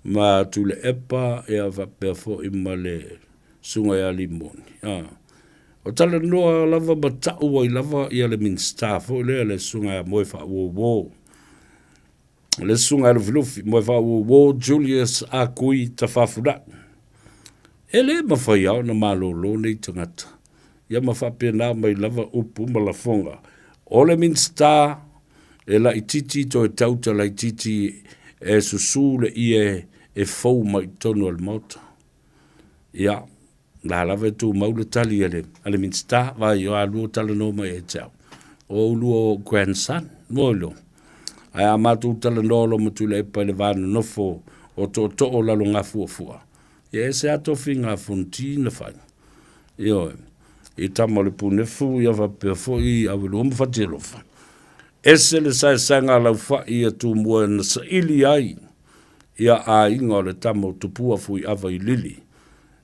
ma Tuilaepa ia faapea foi ma le Susuga ia Limoni. A. O talanoa lava ma tau ai lava ia le Minisita foi lea le Susuga ia Moefaauouo. Le Susuga ia Lufilufi, Moefaauouo Julius Akui Tafafuna'i. E le mafai lava ona malolo nei tagata. Ia ma faapena mai lava upu ma lafoga. O le Minisita e laitiiti toe tauta laitiiti e susu le ie e fou mai i totonu o le Maota. Ia, la lava e tumau le tali a le, a le Minisita, vai o a lua talanoa mai ia te au. O ulua o grandson, mo ilo. Ae a matou talanoa loa ma Tuilaepa i le va nonofo o tootoo o Lalogafuafua, ia e ese lava tofiga a Fonoti na fai. Ioe. I tama o le punefu, ia faapea foi Awelua ma Fatialofa. Ese le saesaega a Laufai ia Tumua na saili ai ia aiga o le tama o Tupua Fuiava i Lili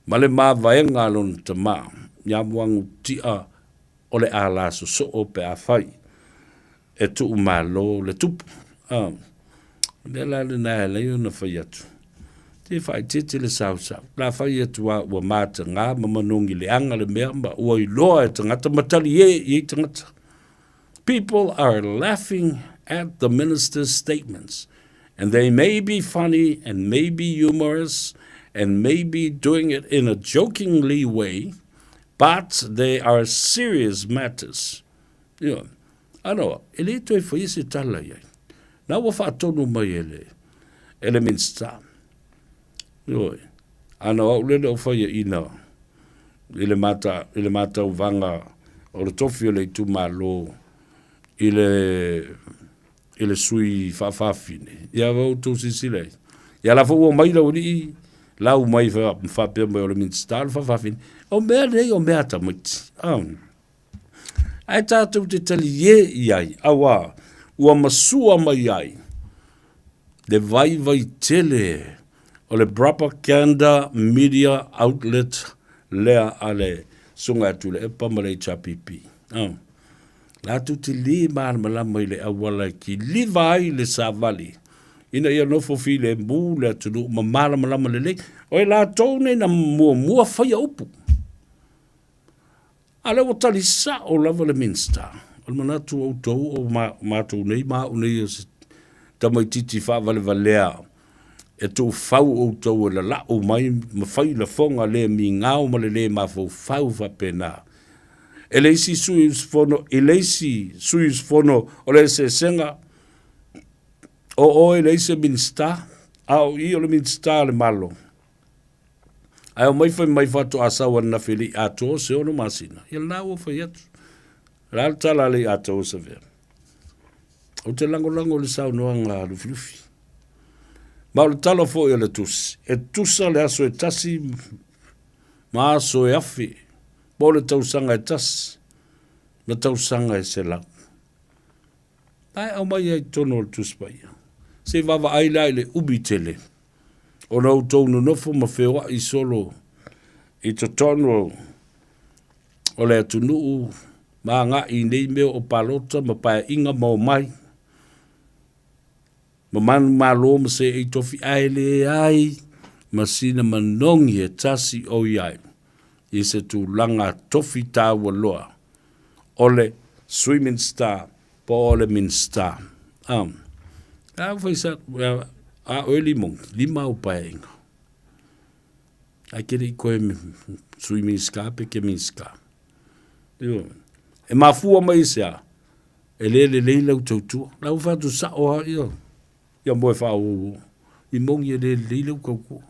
ma le mavaega a lona tama ia Muagutia o le ala sosoo pe afai e tuumalo le tupu. A, o mea la lena e ala ai ona fai atu, tē faaeteete le sausau. La fai atu lava ua mataga ma manogi leaga le mea ma ua iloa e tagata ma taliē i ai tagata. People are laughing at the minister's statements and they may be funny and may be humorous and may be doing it in a jokingly way, but they are serious matters. Ioe. Ano, e le toe faia se tala i ai. Na ua faatonu mai e le, e le Minista. Ioe. Ana o au lele o faia ina i le mata, i le matauvaga o le tofi o le itumalo i le, i le sui faafafine. Ia ua outou silasila ai. Ia la foi ua mai lau alii lau mai faapea mai o le Minista o le faafafine. O mea nei o mea a tamaiti. Ah. Ae tatou te taliē i ai, auā ua masua mai ai le vaivai tele o le propaganda media outlet lea a le Susuga ia Tuilaepa ma le HRPP. Oh. Latou te lē malamalama i le auala e kiliva ai le savali ina ia nofo filemu le atunuu ma malamalama lelei. O i latou nei na muamua faia upu. A lea ua tali sao lava le Minista, o le manatu o outou o matou nei ma au nei o se tamaitiiti faavalevalea e tuufau outou e lalau mai ma fai lafoga le migao ma le lē mafaufau faapena e le isi sui usufono i le isi sui usufono o le eseesega o oe leai se Minista, a o i o le Minista a le Malo. Ae omai fai mai faatoa sau ananafi e le i atoa se 6 masina. Ia lena ua fai atu. O le a le tala a le i atoa Savea? Ou te lagolago i le saunoaga a Lufilufi. Ma o le tala foi a le tusi, e tusa le aso e tasi ma aso e afe, po o le tausaga e tasi ma tausaga e 100. Ae aumai ai i totonu o le Tusi Paia. Se i vaavaai la i le umi tele ona outou nonofo ma feoai solo i totonu o le atunuu ma agai i nei mea o palota ma paeaiga ma omai ma manumalo ma seei tofi ae leai ma sina manogi e tasi o i ai i se tulaga tofi taua loa o le Sui Minisita po o le Minisita. A fai sa, a oe limogi, lima au paeaiga. Ae ke le i koe Sui Minisita pe ke Minisita. E mafua mai i se a? E le lelei lau tautua. Lau fai atu sao lava ia, ia moe faaouo. Limogi e le lelei lau tautua.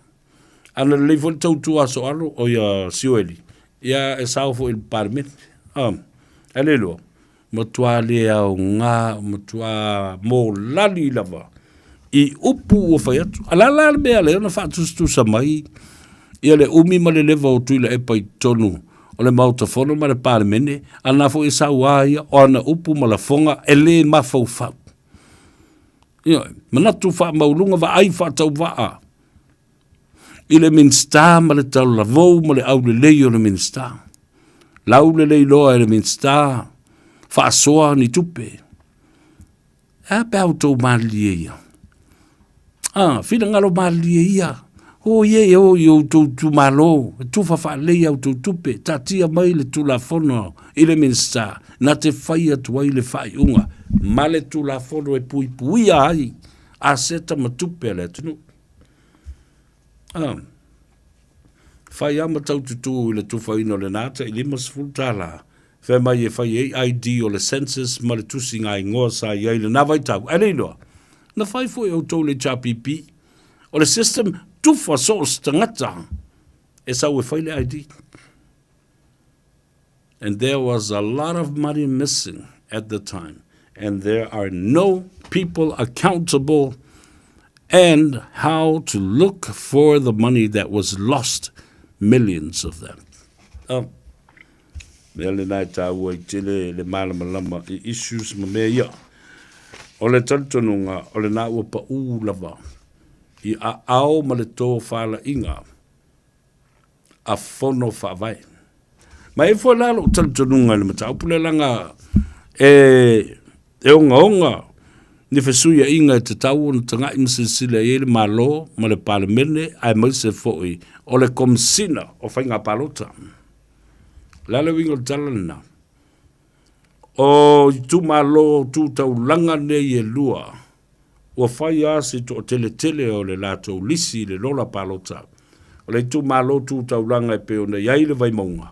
Ana lelei foi le tautua a Soalo, o ia Sioeli, ia e sao foi i le Palemene. Ah, ae le iloa, matua le aoga, matua molali lava i upu ua fai atu. A la la le mea lea ona faatusatusa mai ia le umi ma le leva o Tuilaepa i totonu o le Maota Fono ma le Palemene, a na foi e sau a ia o ana upu ma lafoga e le mafaufau. Ioe, manatu faamaualuga vaai faatauvaa i le Minisita ma le talavou ma le aulelei o le Minisita. Laulelei loa e le Minisita faasoa ni tupe. E a pe a outou malilie ia? Ah, finagalo malilie ia. O ie e o i outou itumalo, e tufa faalelei a outou tupe, taatia mai le Tulafono i le Minisita na te fai atu ai le faaiuga ma le Tulafono e puipuia ai aseta ma tupe a le atunuu. Ah, fai lava ma tau tutū i le tufaina o lena tai $50, fai mai e fai ai ID o le census ma le tusiga igoa sa i ai i lena vaitau. Ae le iloa, na fai foi e outou le HRPP. O le system, tufa so o se tagata e sau e fai le ID. And there was a lot of money missing at the time. And there are no people accountable and how to look for the money that was lost, millions of them. Oh. Mea lena e tāua i tele le malamalama i issues ma mea ia. O le talitonuga, o lena ua paū lava i aao ma le tofalaiga a Fono Faavae. Ma e foi la lou talitonuga i le mataupu lea leaga e, e ogaoga ni fesuiaiga e tatau ona tagai ma silasila i ai le Malo ma le Palemene aemaise foi o le Komesina o Faiga Palota. O le a le uiga o le tala lena? O itumalo tu taulaga nei e lua, ua fai lava si toateletele o le latou lisi i le lola palota. O le itumalo tu taulaga e pei ona i ai le Vaimauga,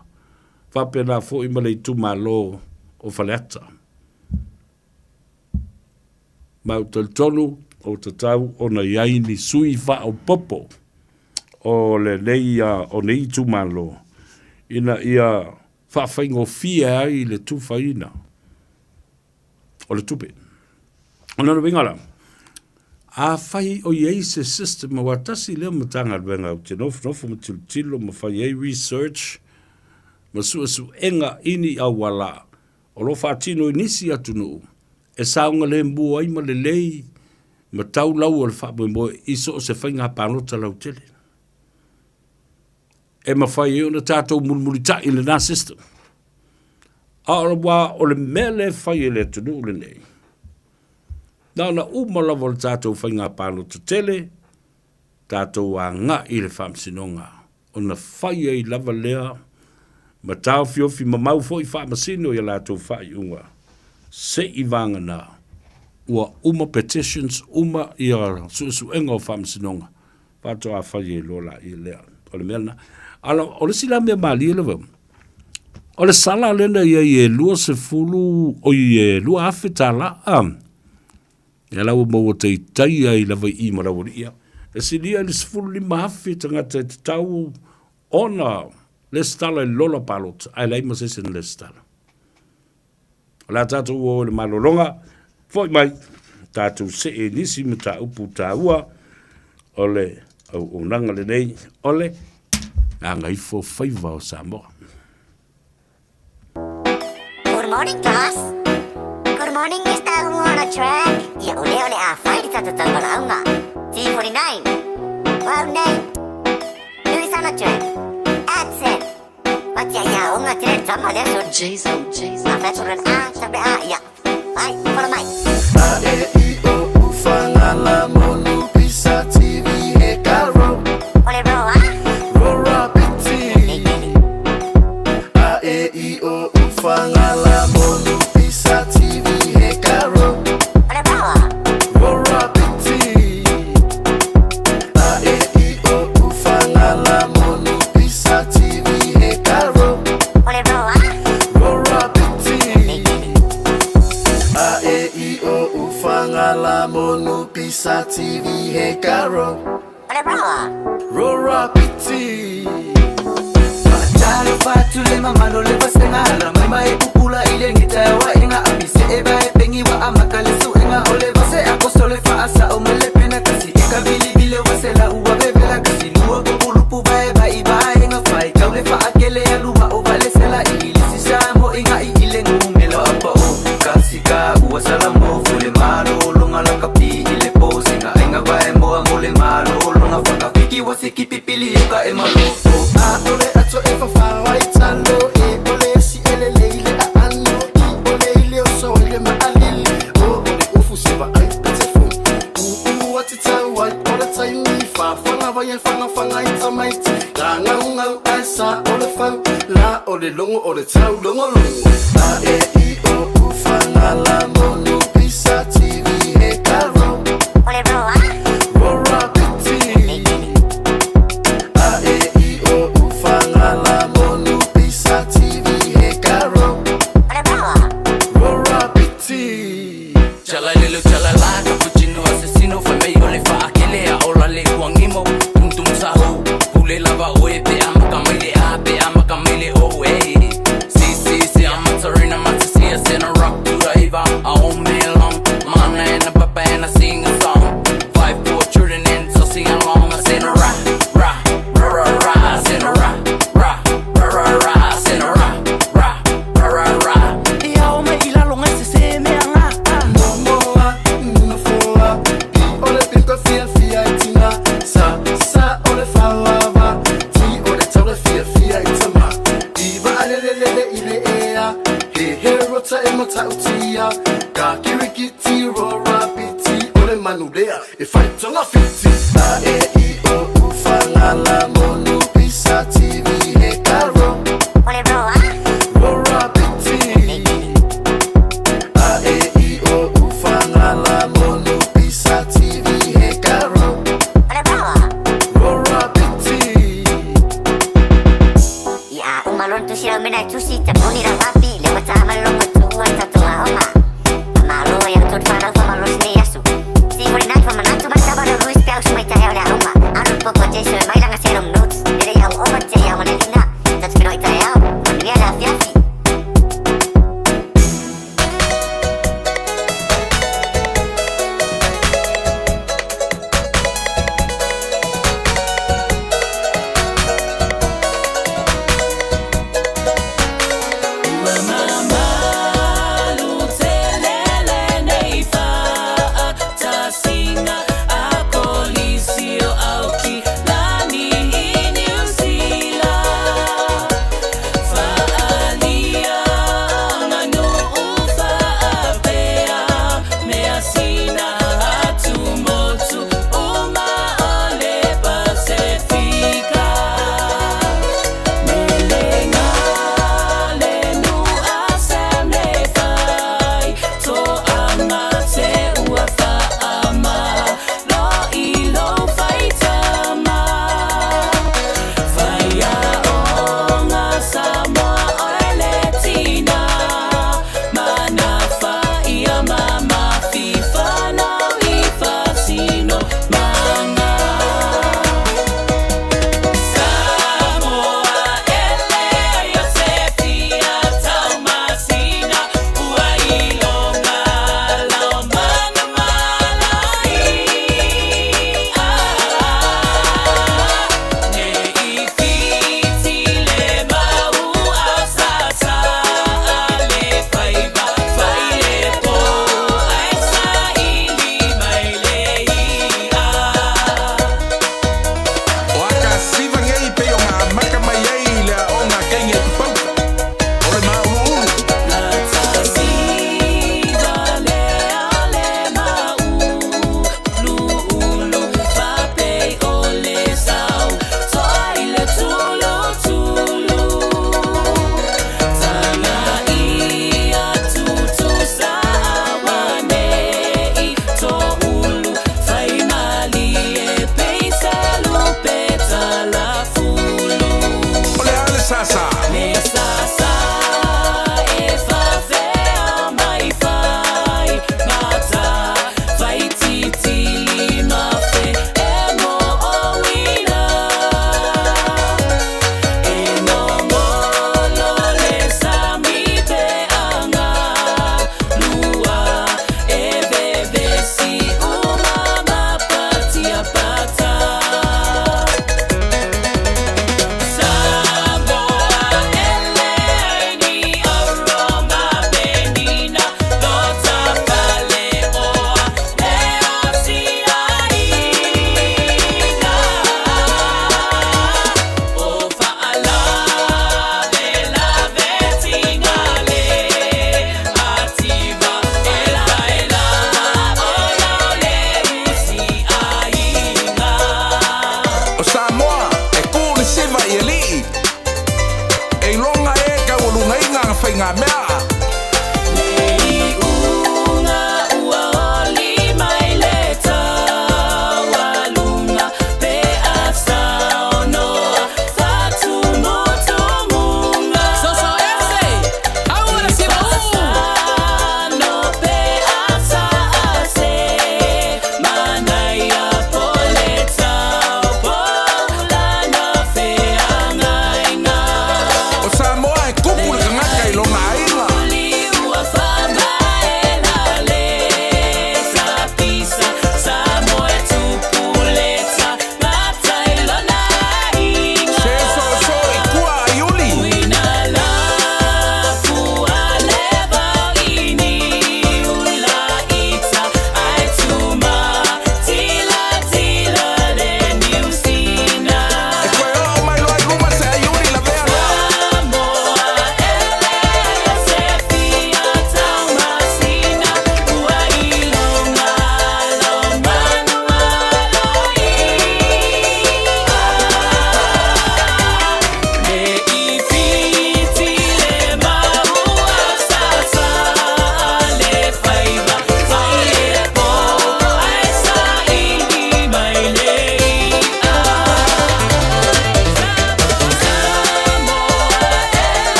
faapena foi ma le itumalo o Faleata. Ma ou te talitonu ua tatau ona i ai ni sui faaopoopo o lenei o nei itumalo ina ia faafaigofie ai le tufaina o le tupe. O lona uiga la, afai o i ai se system, aua tasi lea Matagaluega ou te nofonofo ma tilotilo ma fai ai research ma suesuega i ni auala o lo o faatino i nisi atunuu e saogalemu ai ma lelei ma tau lau o le faamoemoe i so o se faiga palota lautele. E mafai ai ona tatou mulimulitai i lena system. A o ua o le mea lea e fai e le atunuu lenei, na ona uma lava o le tatou faiga palota tele, tatou agai i le faamasinoga, ona fai ai lava lea ma taofiofi mamau foi faamasino i a latou faaiuga, se i vagana ua uma petitions, uma ia suesuega o faamasinoga, faatoa fai ai loa laia lea. O le mea lena. Ala, o le isi la mea malie lava, o le sala lea na i ai e 20, oi e 2,000 tālā, Ia la ua maua taitai ai lava i i ma Laualii ia. E silia i le 15,000 tagata e tatau ona lesitala i le lola palota, ae leai ma se isi na lesitala. O le a tatou o i le malologa, foi mai, tatou see i nisi mataupu taua o le auaunaga lenei o le Gagaifo Faiva o Samoa. Good morning class. Good morning Mr. Wanna Track. Ia o lea o le a fai le tatou taumalaauga. T49. Wow nei. Louis on the track. Accent. Watia ia onga tele tama lea so. Jason, Jason. A fai a tape a ia. Ai, follow mai. A E I O U Fagala Monu Pisa TV he ka ro. O le ro a. Ro ra piti. A E I O U Fagala Monu Pisa TV he ka ro. O le ro a. Ro ra piti. A E I O U Fagala Monu Pisa TV he ka ro. O le ro a. Ro ra piti. A E I O U Fagala Monu Pisa TV he ka ro. O le ro a. Ro ra piti. Talofa atu le mamalo le vasega ala mai ma e pupula i le gita e waenga api se e vae pengi wa amaka le suega o le vase a koso le faasa'o ma le pena kasi e ka vilivile wa sela ua vevela kasi lua populupu vae vai vaenga fai tau le faakele alu ma o vale sela i lisi sa mo inga i ile ngumelo apa o kasi ka ua salamo fule malo longa la kapi i le posinga ainga vae moa mo le malo longa whakawhiki wa siki pipili o ka e malofo. A ole ato e fafao ai talo e ole si ele leile a ano i ole ile o so ile ma alili o ole ufu se va ai pete fu u u ati tau ai ole taimi fa fanga vai e fanga fanga i tamaiti la ngau ngau ai sa ole fau la ole longo ole tau longo longo. A E I O U Fagala Monu Pisa TV he ka ro. O le ro a. Ro ra piti. A E I O U Fagala Monu Pisa TV he ka ro. O le ro a. Ro ra piti. Chala lelo chala la cappuccino assassino fai mai o le faakele a ola le kuangimo tum tum sahu pule lava oe pe amaka mai le a pe amaka mai le o e si si si amatarina matasia sena rock to the iva a o me long mana and a papa and I sing a song 5 4 children and so sing along I sing a ra ra ra ra ra I sing a ra ra ra ra ra I sing a ra ra ra ra ra E ao mai i lalo ngai se se mea ngā Momoa, nunafoa, pi o le pito fia fia i tina Sa, sa o le fauava, ti o le tau le fia fia i tama Iva a lele lele i le ea, he he rota e matautia Ka kirikiti ro ra piti, o le manu lea e whai tonga fiti. A E I O U Fagala Monu Pisa TV he ka ro. O le ro a. Ro ra piti. A E I O U Fagala Monu Pisa TV he ka ro. O le ro a. Ro ra piti. Ia umalon tu sira mena tusi tapuni ra wapi le wata malonga tu ata tu aoma. Malo ia tu whanau whamalo sne asu.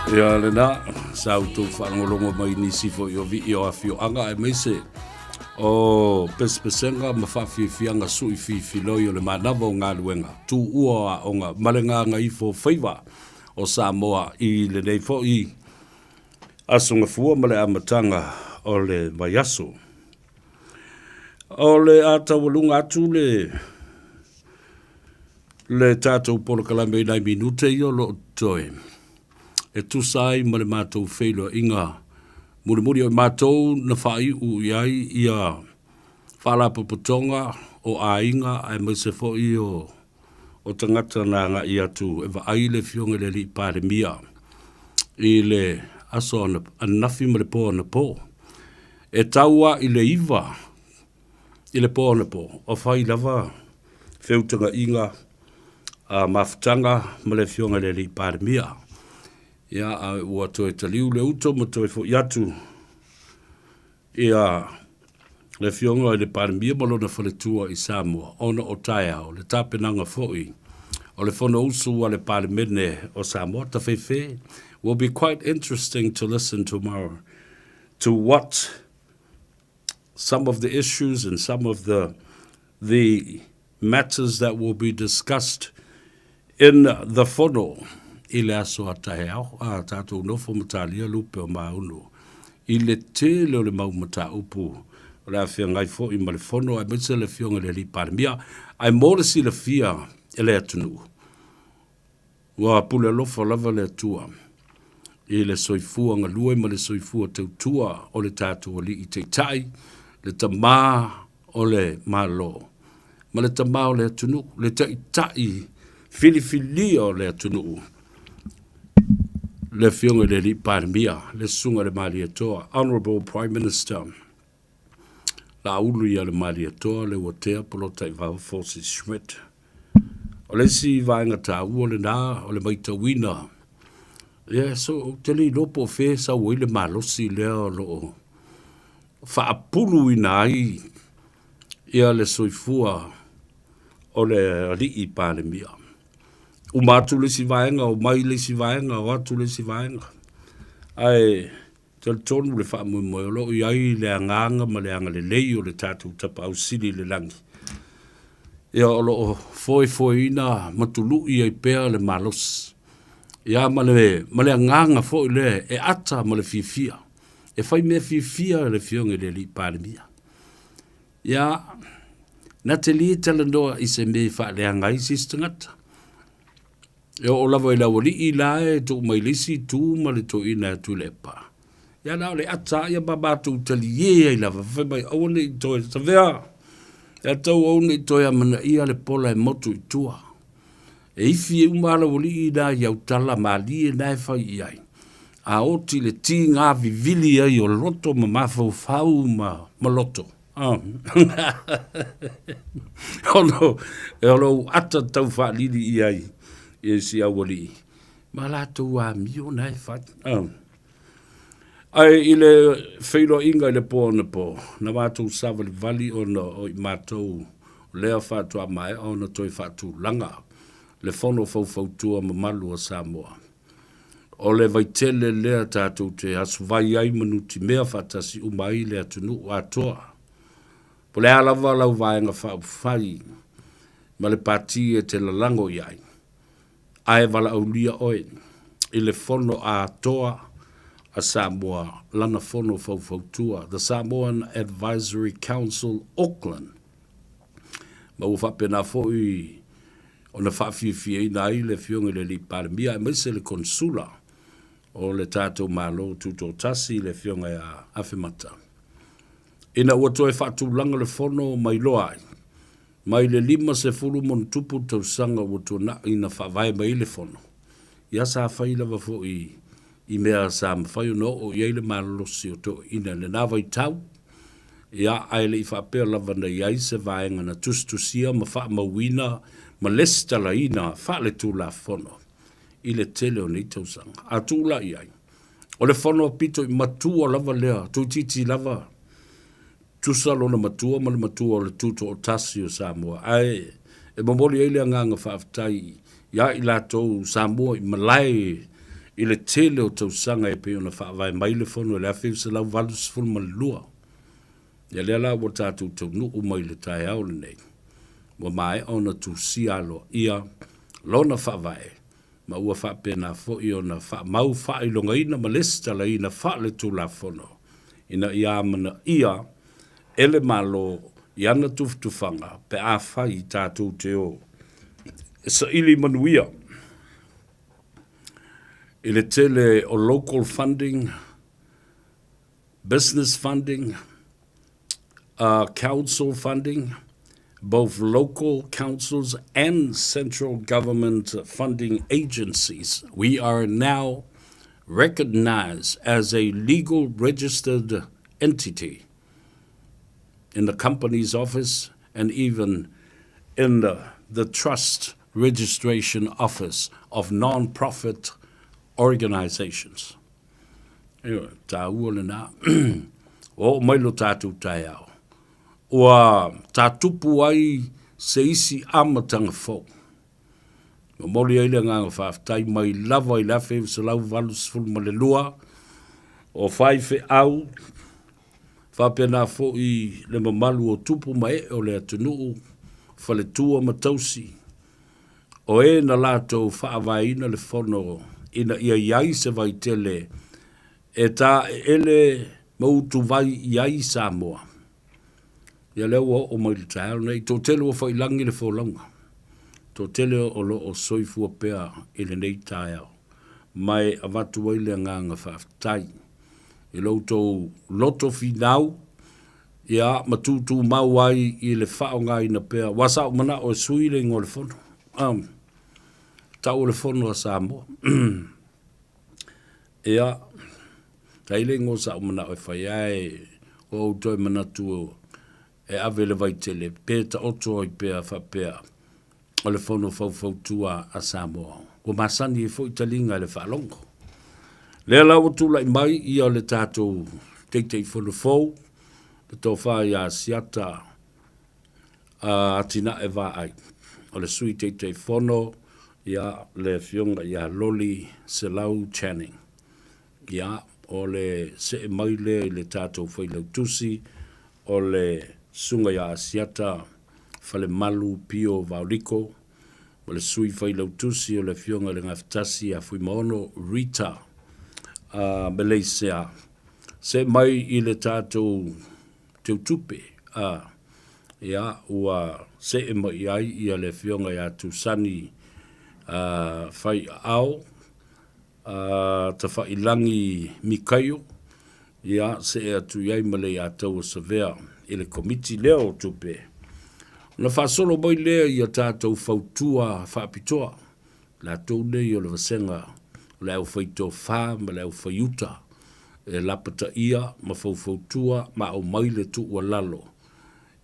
Ia lena, sa outou faalogologo mai nisi foi o vii o afioaga aemaise o pesepesega ma faafiafiaga sui fifiloi o le manava o galuega tuua o aoga ma le gagaifo faiva o Samoa i lenei foi aso gafua ma le amataga o le vaiaso. O le a taualuga atu le le tatou polokalame i nai minute ia o lo o totoe e tusa ai ma le matou feiloaiga mulimuli o i matou na faaiu i ai ia faalapotopotoga o aiga aemaise foi o o tagata na agai atu e vaai le Afioga i le Alii Palemia i le aso ananafi ma le po anapo. E tau lava i le 9 i le po anapo o fai lava feutagaiga a mafutaga ma le Afioga i le Alii Palemia. Ia, a ua toe taliu le uto ma toe foi atu ia le Afioga i le Palemia ma lona faletua i Samoa ona o taeao le tapenaga foi o le Fonousu a le Palemene o Samoa. Tafefe will be quite interesting to listen tomorrow to what some of the issues and some of the the matters that will be discussed in the Fono i le aso a taeao, a tatou nofo ma talia lupe o Maunu i le tele o le mau mataupu o le a feagai foi ma le Fono aemaise le Afioga i le Alii Palemia. Ae mo le silafia e le atunuu, ua pule alofa lava le Atua i le soifua galue ma le soifua tautua o le tatou Alii Taitai, le Tama o le Malo ma le Tama o le atunuu, le Taitai filifilia o le atunuu, le Afioga i le Alii Palemia, le Susuga i le Malietoa, Honourable Prime Minister, Laaulu ia le Malietoa, Leuatea Polataivao Fosi Schmidt. O le isi vaega taua lena o le maitauina, ia, so, ou te le iloa po o fea e sau ai le malosi lea o lo o faapuluina ai ia le soifua o le alii Palemia. Uma atu le isi vaega, omai le isi vaega, o atu le isi vaega. Ae talitonu le faamoemoe o lo o i ai le agaga ma le agalelei o le tatou Tapaau Sili i le lagi. Ia o lo o foefoeina ma tului ai pea le malosi. Ia ma le, ma le agaga foi lea e ata ma le fiafia. E fai mea fiafia le Afioga i le Alii Palemia. Ia, na te lē talanoa i se mea e faaleaga ai se isi tagata. E oo lava i le aualii la e tuu mai le isi itu ma le toeaina e Tuilaepa. Ia na o le ata lava ia ma matou talie ai lava, fai mai aua ne i toe savea, ia tau aua ne i toe amanaia le pola e motu i tua. E ifi uma lava aualii na i au tala malie na e fai i ai. A oti le tiga vivili ai o loto ma mafaufau ma, ma loto. Oh. Ono, e o lou ata tau faalili i ai i si aualii. Ma latou amio na e fai. Oh. Ae i le feiloaiga i le po anapo, na matou savalivali ona o i matou lea faatoa maea ona toe faatulaga le Fono Faufautua mamalu a Samoa. O le vaitele lea tatou te asuvai ai ma nutimea faatasi uma ai le atunuu atoa. Po o le a lava lau Vaega Faaupufai ma le Pati e te lalago i ai, ae valaaulia oe i le Fono Atoa a Samoa, lana Fono Faufautua, The Samoan Advisory Council Auckland. Ma ua faapena foi ona faafiafiaina ai le Afioga i le Alii Palemia aemaise le Konesula o le tatou Malo Tutoatasi, le Afioga ia Afemata. Ina ua toe faatulaga le Fono ma iloa ai, Mai le 50+ tausaga ua tuanai na faavae mai ai le Fono, ia sa fai lava foi i mea sa mafai ona oo i ai le malolosi o toeaiina i lena vaitau, ia ae le i faapea lava na i ai se vaega na tusitusia ma faamauina ma lesitalaina faaletulafono i le tele o nei tausaga. A tuu la i ai, o le Fono pito i matua lava lea, toeitiiti lava Tusa lona matua ma le matua o le Tutoatasi o Samoa, ae e momoli ai le agaga faafetai ia i latou Samoa i malae i le tele o tausaga e pei ona faavae mai le Fono i le 1982. Ia lea la ua tatou taunuu mai i le taeao lenei, ua maea ona tusia aloaia lona faavae ma ua faapena foi ona faamau faailogaina ma lesitalaina faaletulafono ina ia amanaia e le Malo i ana tufatufaga pe afai tatou te o e saili manuia i le tele o local funding, business funding, council funding, both local councils and central government funding agencies. We are now recognized as a legal registered entity in the company's office and even in the, the trust registration office of non-profit organizations. Ioe, tāua lenā. Ua oo mai lo tātou taeao. Ua tātupu ai se isi amataga fou. Momoli ai le agaga faafetai mai lava i le 1982 o faifeau faapena foi le mamalu o tupu ma ee o le atunuu, faletua ma tausi, o e na latou faavaeina le fono ina ia i ai se vaitele e taeele ma utuvai i ai Samoa. Ia lea ua oo mai i le taeao lenei, toatele ua faiilagi le folauga, toatele o lo o soifua pea i lenei taeao, ma e avatu ai le agaga faafetai i lo outou loto finau, ia, ma tutumau ai i le faaaogaina pea, aua sa ou manao e sui le igoa o le fono, tau o le fono a Samoa. Ia, sa i ai le igoa sa ou manao e fai, ae ua ou toe manatu e ave le vaitele pe taoto ai pea faapea o le Fono Faufautua a Samoa. Ua masani ai foi taliga i le faalogo. Lea la ua tulai mai ia le tatou Taitaifono fou, le Tofa ia Asiata Atinae Vaai, o le Sui Taitaifono ia le Afioga ia Loli Selau Channing. Ia, o le see mai lea i le tatou Failautusi, o le Susuga ia Asiata Falemalu Pio Vaoliko, ma le Sui Failautusi o le Afioga i le Gafatasi ia Fuimaono Rita Meleisea. See mai i le tatou teutupe, a, ia, ua see mai i ai ia le Afioga ia Tusani Faiaao, a Tafailagi Mikaio, ia, see atu i ai ma le Iataua Savea i le Komiti lea o Tupe. Ona faasolo mai lea i a tatou fautua faapitoa, latou nei o le vasega o le aufaitofa ma le aufaiuta e lapataia ma faufautua ma aumai le tuualalo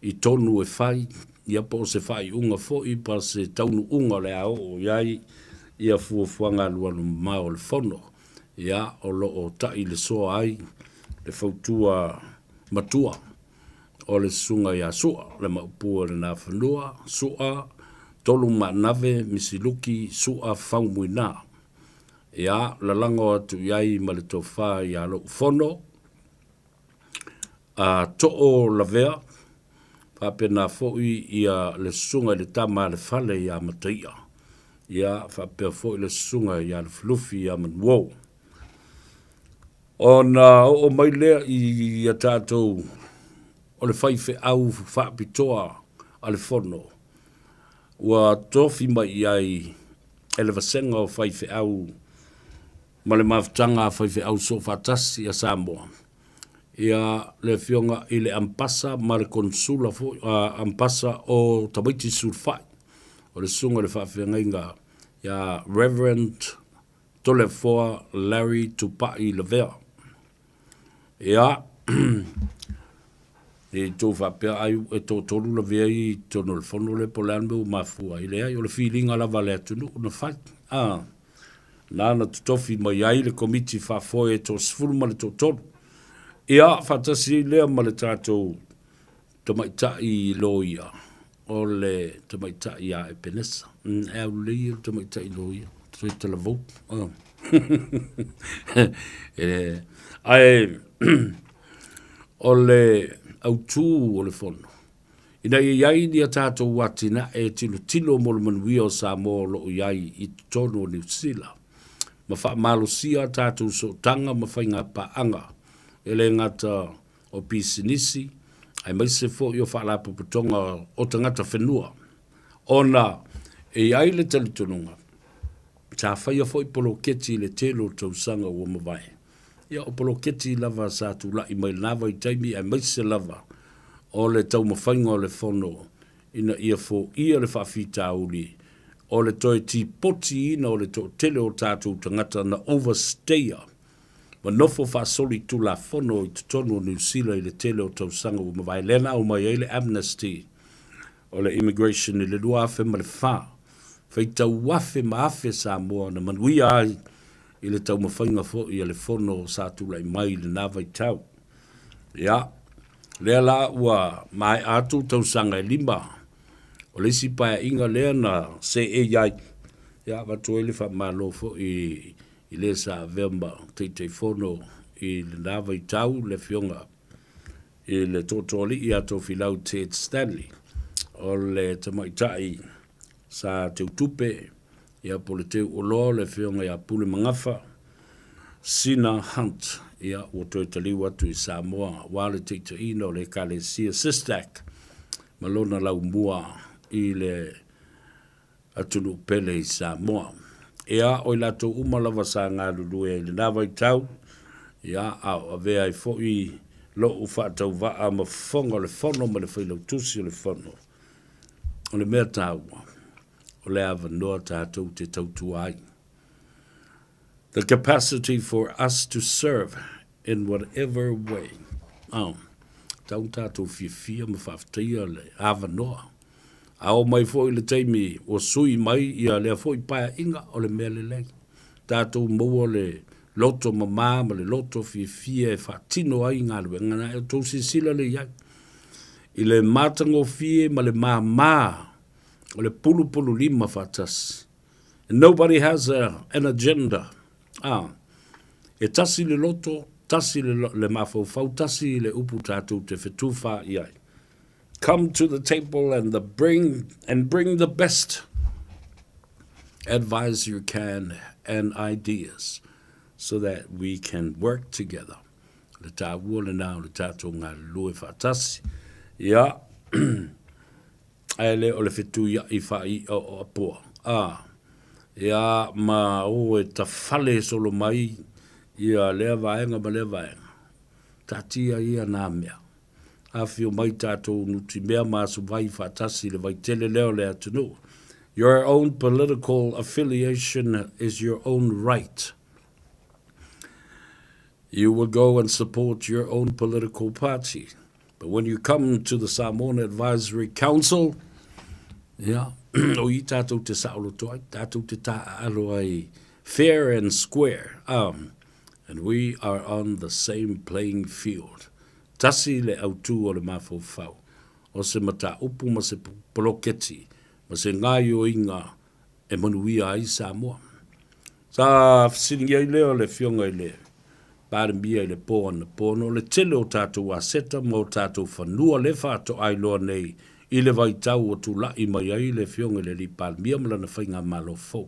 i tonu e fai, ia po o se faaiuga foi pa se taunuuga o le a oo i ai ia fuafuaga alualu mamao o le Fono, ia o lo o taʻi le soa ai le fautua matua o le Susuga ia Su'a, le Maopu o le Nafanua, Su'a, Tolumaanave, Misiluki, Su'a Faumuina. Ia, lalago atu i ai ma le tofa ia lou fono, a Too Lavea, faapena foi ia le susuga i le tama a le fale ia Mataia, ia faapea foi le susuga ia Lufilufi ia Manuo. Ona oo mai lea i a tatou o le faifeau faapitoa a le Fono, ua tofi mai i ai e le vasega o faifeau ma le mafutaga a faifeau soofaatasi a Samoa, ia le Afioga i le Ampasa ma le Konesula foi, Ampasa o Tamaiti Sulufai, o le Susuga i le Faafeagaiga ia Reverend Toleafoa Larry Tupai Lavea. Ia, i tou faapea ai e toatolu Lavea i totonu o le fono lea po o le a le mea ua mafua ai. Leai, o le filiga lava a le atunuu na fai. Ah, na na totofi mai ai le komiti faafoe e toasefulu ma le toatolu. Ia, faatasi ai lea ma le tatou tamaitai loia, o le tamaitai ia Epenesa. E aulelei ia le tamaitai loia. Toe talavou. Oh. e, ae o le autū o le fono, ina ia i ai ni a tātou atinae e tilotilo mo le manuia o Samoa o lo o i ai i totonu o Niu Sila, ma faamalosia a tātou sootaga ma faiga paaga, e le gata o pisinisi, aemaise foi o faalapotopotoga o tagata whenua. Ona e i ai le talitonuga, sa faia foi poloketi i le tele o tausaga ua mavae. Ia, o poloketi lava sa tulai mai lena vaitaimi aemaise lava o le taumafaiga o le Fono ina ia foia le faafitauli o le toe tipotiina o le toatele o tatou tagata na overstayer ma nofo faasolitulafono i totonu o Niu Sila i le tele o tausaga ua mavae. Lea na aumai ai le amnesty o le immigration i le 2004, faitau afe ma afe Samoa na manuia ai i le taumafaiga foi a le Fono sa tulai mai i lena vaitau. Ia, lea la ua maea atu tausaga e lima o le isi paeaiga lea na seei ai, ia avatu ai le faamalo foi i le sa avea ma Taitaifono i lena vaitau, le Afioga i le Tootooalii ia Tofilau Ted Stanley, o le tamaitai sa teutupe ia po o le teuoloa o le Afioga ia Pule Magafa, Sina Hunt, ia ua toe taliu atu i Samoa aua le taitaiina o le Ekalesia SISTAC ma lona laumua i le atunuu pele i Samoa. Ia, o i latou uma lava sa galulue ai i lena vaitau, ia, a o avea ai foi lo'u faatauvaa ma fofoga o le Fono ma le Failautusi o le Fono. O le mea taua, o le avanoa tatou te tautua ai. The capacity for us to serve in whatever way. Oh, tau tātou fiafia ma faafetaia le avanoa. A oo mai foi le taimi ua sui mai ia lea foi paeaiga o le mea lelei. Tatou maua le loto mamā ma le loto fiafia e faatino ai galuega na e outou silasila lea i ai. I le matagofie ma le māmā o le pulupululima faatasi. Nobody has a, an agenda. Ah, e tasi le loto, tasi le, le mafaufau, tasi le upu tātou te whetūwhā i ai. Come to the table and the bring and bring the best advice you can and ideas so that we can work together. Le tāua le nā o le tātou galulue whaatasi. Ia, ae le o le fetuia'i whaai'a o Apoa. A, ia, ma o e tawhale solo mai ia lea vaega ma lea vaega. Taatia ia nā mea. Afifio mai tātou nutimea ma aso vai faatasi i le vaitele lea o le atunuu. Your own political affiliation is your own right. You will go and support your own political party. But when you come to the Samoan Advisory Council, yeah, o i tātou te saoloto ai, tātou te tāalo ai, fair and square, um, and we are on the same playing field. Tasi le autū o le mafaufau, o se mataupu ma se poloketi, ma se gaoioiga e manuia ai Samoa. Sa fesiligia ai lea o le Afioga i le Palemia i le pō anapō ona o le tele o tātou aseta ma o tātou fanua le faatoailoa nei i le vaitau ua tula'i mai ai le Afioga i le Alii Palemia ma lana faigamalo fou.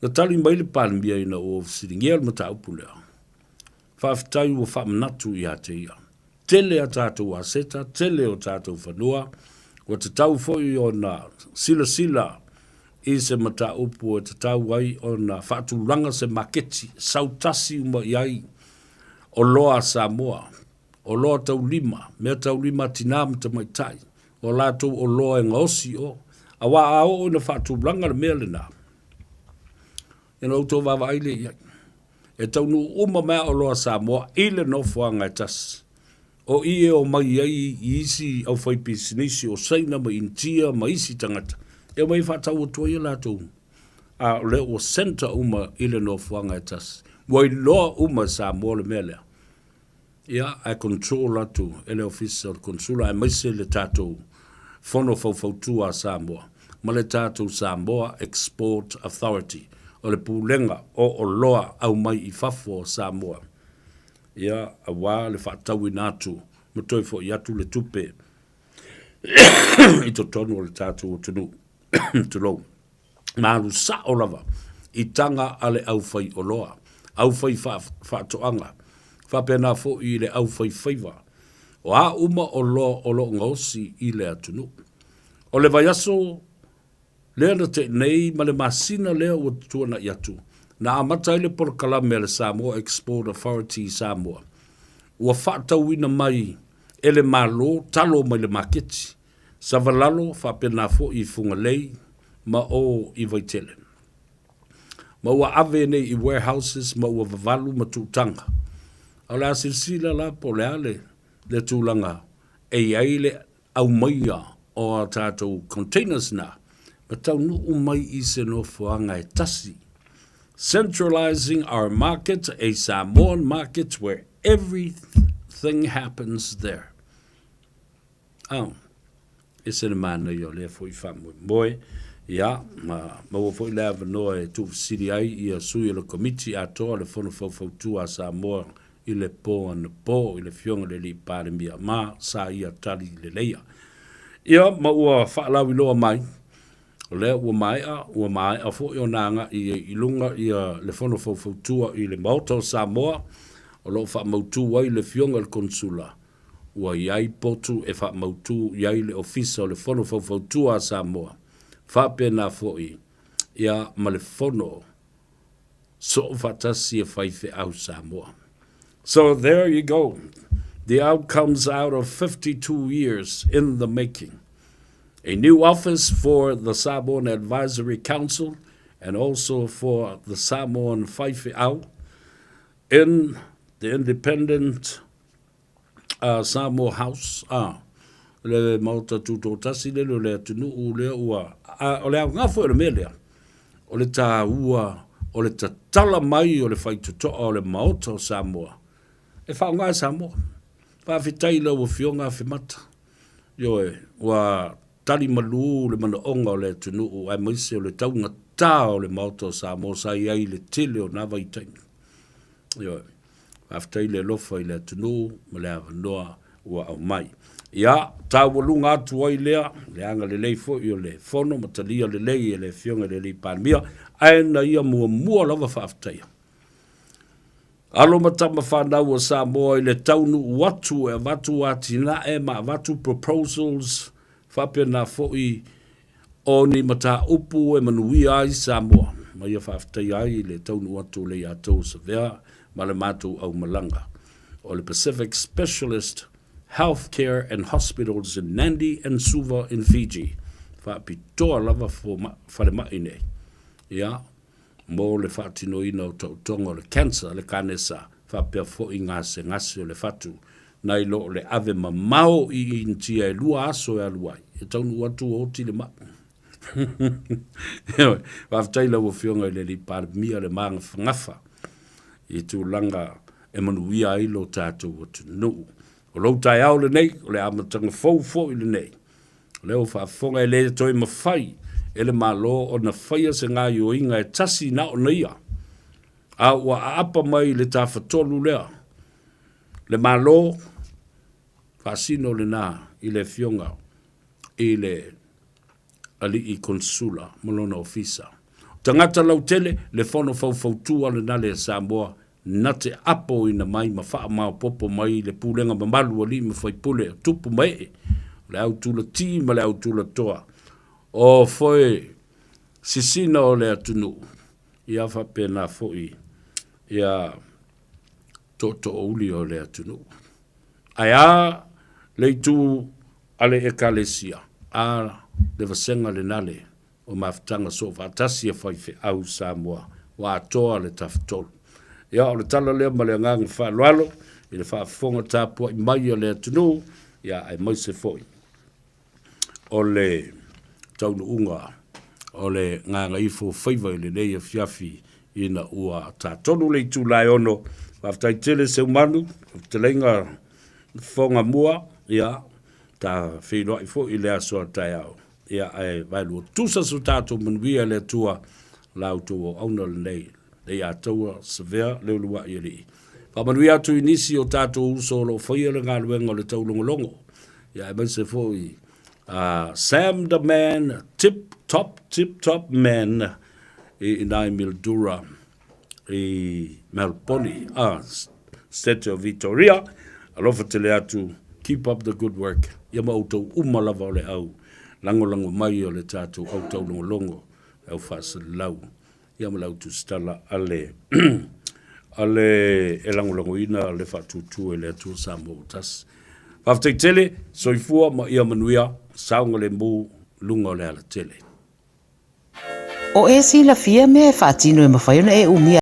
Na tali mai le Palemia ina ua fesiligia le mataupu lea, Faafetai ua faamanatu ia te ia. Tele a tātou aseta, tele o tātou fanua, ua tatau foi ona silasila i se mataupu e tatau ai ona faatulaga se maketi sautasi uma i ai oloa a Samoa, oloa taulima, mea taulima a tinā ma tamaitai, o latou oloa e gaosi i o. Aua a oo ina faatulaga le mea lenā, Ina outou vaavaai lea i ai. E taunuu uma mai a oloa Samoa i le nofoaga e tasi. O i e omai ai i isi aufaipisinisi o Saina ma Initia ma isi tagata e omai e faatau atu ai a latou a o lea ua centre uma i le nofoaga e tasi. Ua iloa uma e Samoa le mea lea. Ia, ae control atu e le Ofisa o le Konesula aemaise le tatou Fono Faufautua a Samoa. ma le tatou Samoa Export Authority, o le Pulega o Oloa Aumai i Fafo o Samoa, ia, aua le faatauina atu ma toe foi atu le tupe i totonu o le tatou atunuu. Tulou. Na alu sao lava i taga a le aufaioloa, aufai faatoaga, faapena foi i le aufaifaiva. O a uma oloa o lo o gaosi i le atunuu. O le vaiaso lea na tea nei ma le masina lea ua tuanai atu, na amata ai le polokalame a le Samoa Export Authority i Samoa. Ua faatauina mai e le Malo talo mai le maketi, Savalalo faapena foi i Fugalei ma o i Vaitele. Ma ua ave nei i warehouses ma ua vavalu ma tuutaga. A o le a silasila la po o le a le, le tulaga e i ai le aumaia o a tatou containers na, ma taunuu mai i se nofoaga e tasi. Centralizing our market, a Samoan market where everything happens there. Oh, ese le manaia o lea foi faamoemoe. Ia, ma maua foi le avanoa e tuufesili ai ia sui o le Komiti atoa le Fono Faufautua a Samoa i le po anapo i le Afioga i le Alii Palemia ma sa ia tali leleia. Ia, ma ua faalauiloa mai, o lea ua maea, ua maea foi ona agai i luga ia le Fono Faufautua i le Maota o Samoa, o lo o faamautu ai le Afioga i le Konesula Ua i ai potu e faamautu i ai le Ofisa o le Fono Faufautua a Samoa, faapena foi ia ma le Fono Soofaatasi a Faifeau Samoa. So there you go, the outcomes out of 52 years in the making. A new office for the Samoan Advisory Council and also for the Samoan Faifeau in the independent a Samoa House, a, le Maota Tutoatasi lele o le atunuu lea ua, a, o le aoga foi o le mea lea, o le tāua o le tatala mai o le faitotoa o le Maota o Samoa, e faaaoga e Samoa. Faafetai i lau Afioga Afemata. Ioe, ua tali malū le manaoga o le atunuu aemaise o le taugatā o le Maota o Samoa sa i ai i le tele o nā vaitaimi. Ioe. Faafetai le alofa i le atunuu ma le avanoa ua aumai. Ia, taualuga atu ai lea, le agalelei foi o le Fono ma talia lelei e le Afioga i le Alii Palemia, ae na ia muamua lava faafetaia. Alo ma tama fanau a Samoa i le taunuu atu e avatu atinae ma avatu proposals faapena foi o ni mataupu e manuia ai Samoa, ma ia faafetaia ai le taunuu atu o Leiatou Savea ma le matou aumalaga o le Pacific Specialist Health Care and Hospitals in Nandi and Suva in Fiji, faapitoa lava falemai nei, ia, mo le faatinoina o taotoga o le cancer, le kanesa, faapea foi gasegase o le fatu, nai lo le ave mamao i Initia e lua aso e alu ai, e taunuu atu ua oti le mai. Ioe, faafetai i lau Afioga i le Alii Palemia le magafagafa i tulaga e manuia ai lo tatou atunuu. O lou taeao lenei, o le amataga fou foi lenei. O lea ua faafofoga e le toe mafai e le Malo ona faia se gaoioiga e tasi na ona ia, a ua aapa mai le tafatolu lea. Le Malo, faasino lena i le Afioga i le Alii Konesula ma lona Ofisa. O tagata lautele, le Fono Faufautua lena le Samoa na te apoina mai ma faamaopopo mai le pulega mamalu alii ma faipule o tupu ma ee, o le au tulatī ma le au tulatoa, o foe sisina o le atunuu, ia faapena foi ia tootoouli o le atunuu. Ae a le itu a le Ekalesia, a le vasega lena le o mafutaga soofaatasi a faifeau Samoa ua atoa le Tafatolu. Ia, o le tala lea ma le agaga faaaloalo i le faafofoga tapuai mai a le atunuu, ia, aemaise foi o le taunuuga o le gagaifo faiva i lenei afiafi ina ua tatolu le itula e 6. Faafetai tele Seumanu, fetalaiga Fogamua, ia, ta feiloai foi i le aso a taeao. Ia, ae vaelua tusa so tatou manuia e le Atua la outou auauna lenei, Leiataua Savea Leulua'i Alii. Faamanuia atu i nisi o tatou uso o lo o faia le galuega o le taulogologo, ia aemaise foi Sam the Man, tip top, tip top man i ina i Mildura i Melbourne, State of Victoria. Alofa tele atu, keep up the good work. Ia ma outou uma lava o le au lagolago mai o le tatou au taulogologo, le au faasalalau, ia ma le au tusitala a le a le e lagolagoina le faatuatua i le Atua Samoa ua tasi. Faafetai tele, soifua ma ia manuia, saogalemu luga o le alatele. O e silafia mea e faatino e mafai ona e umia.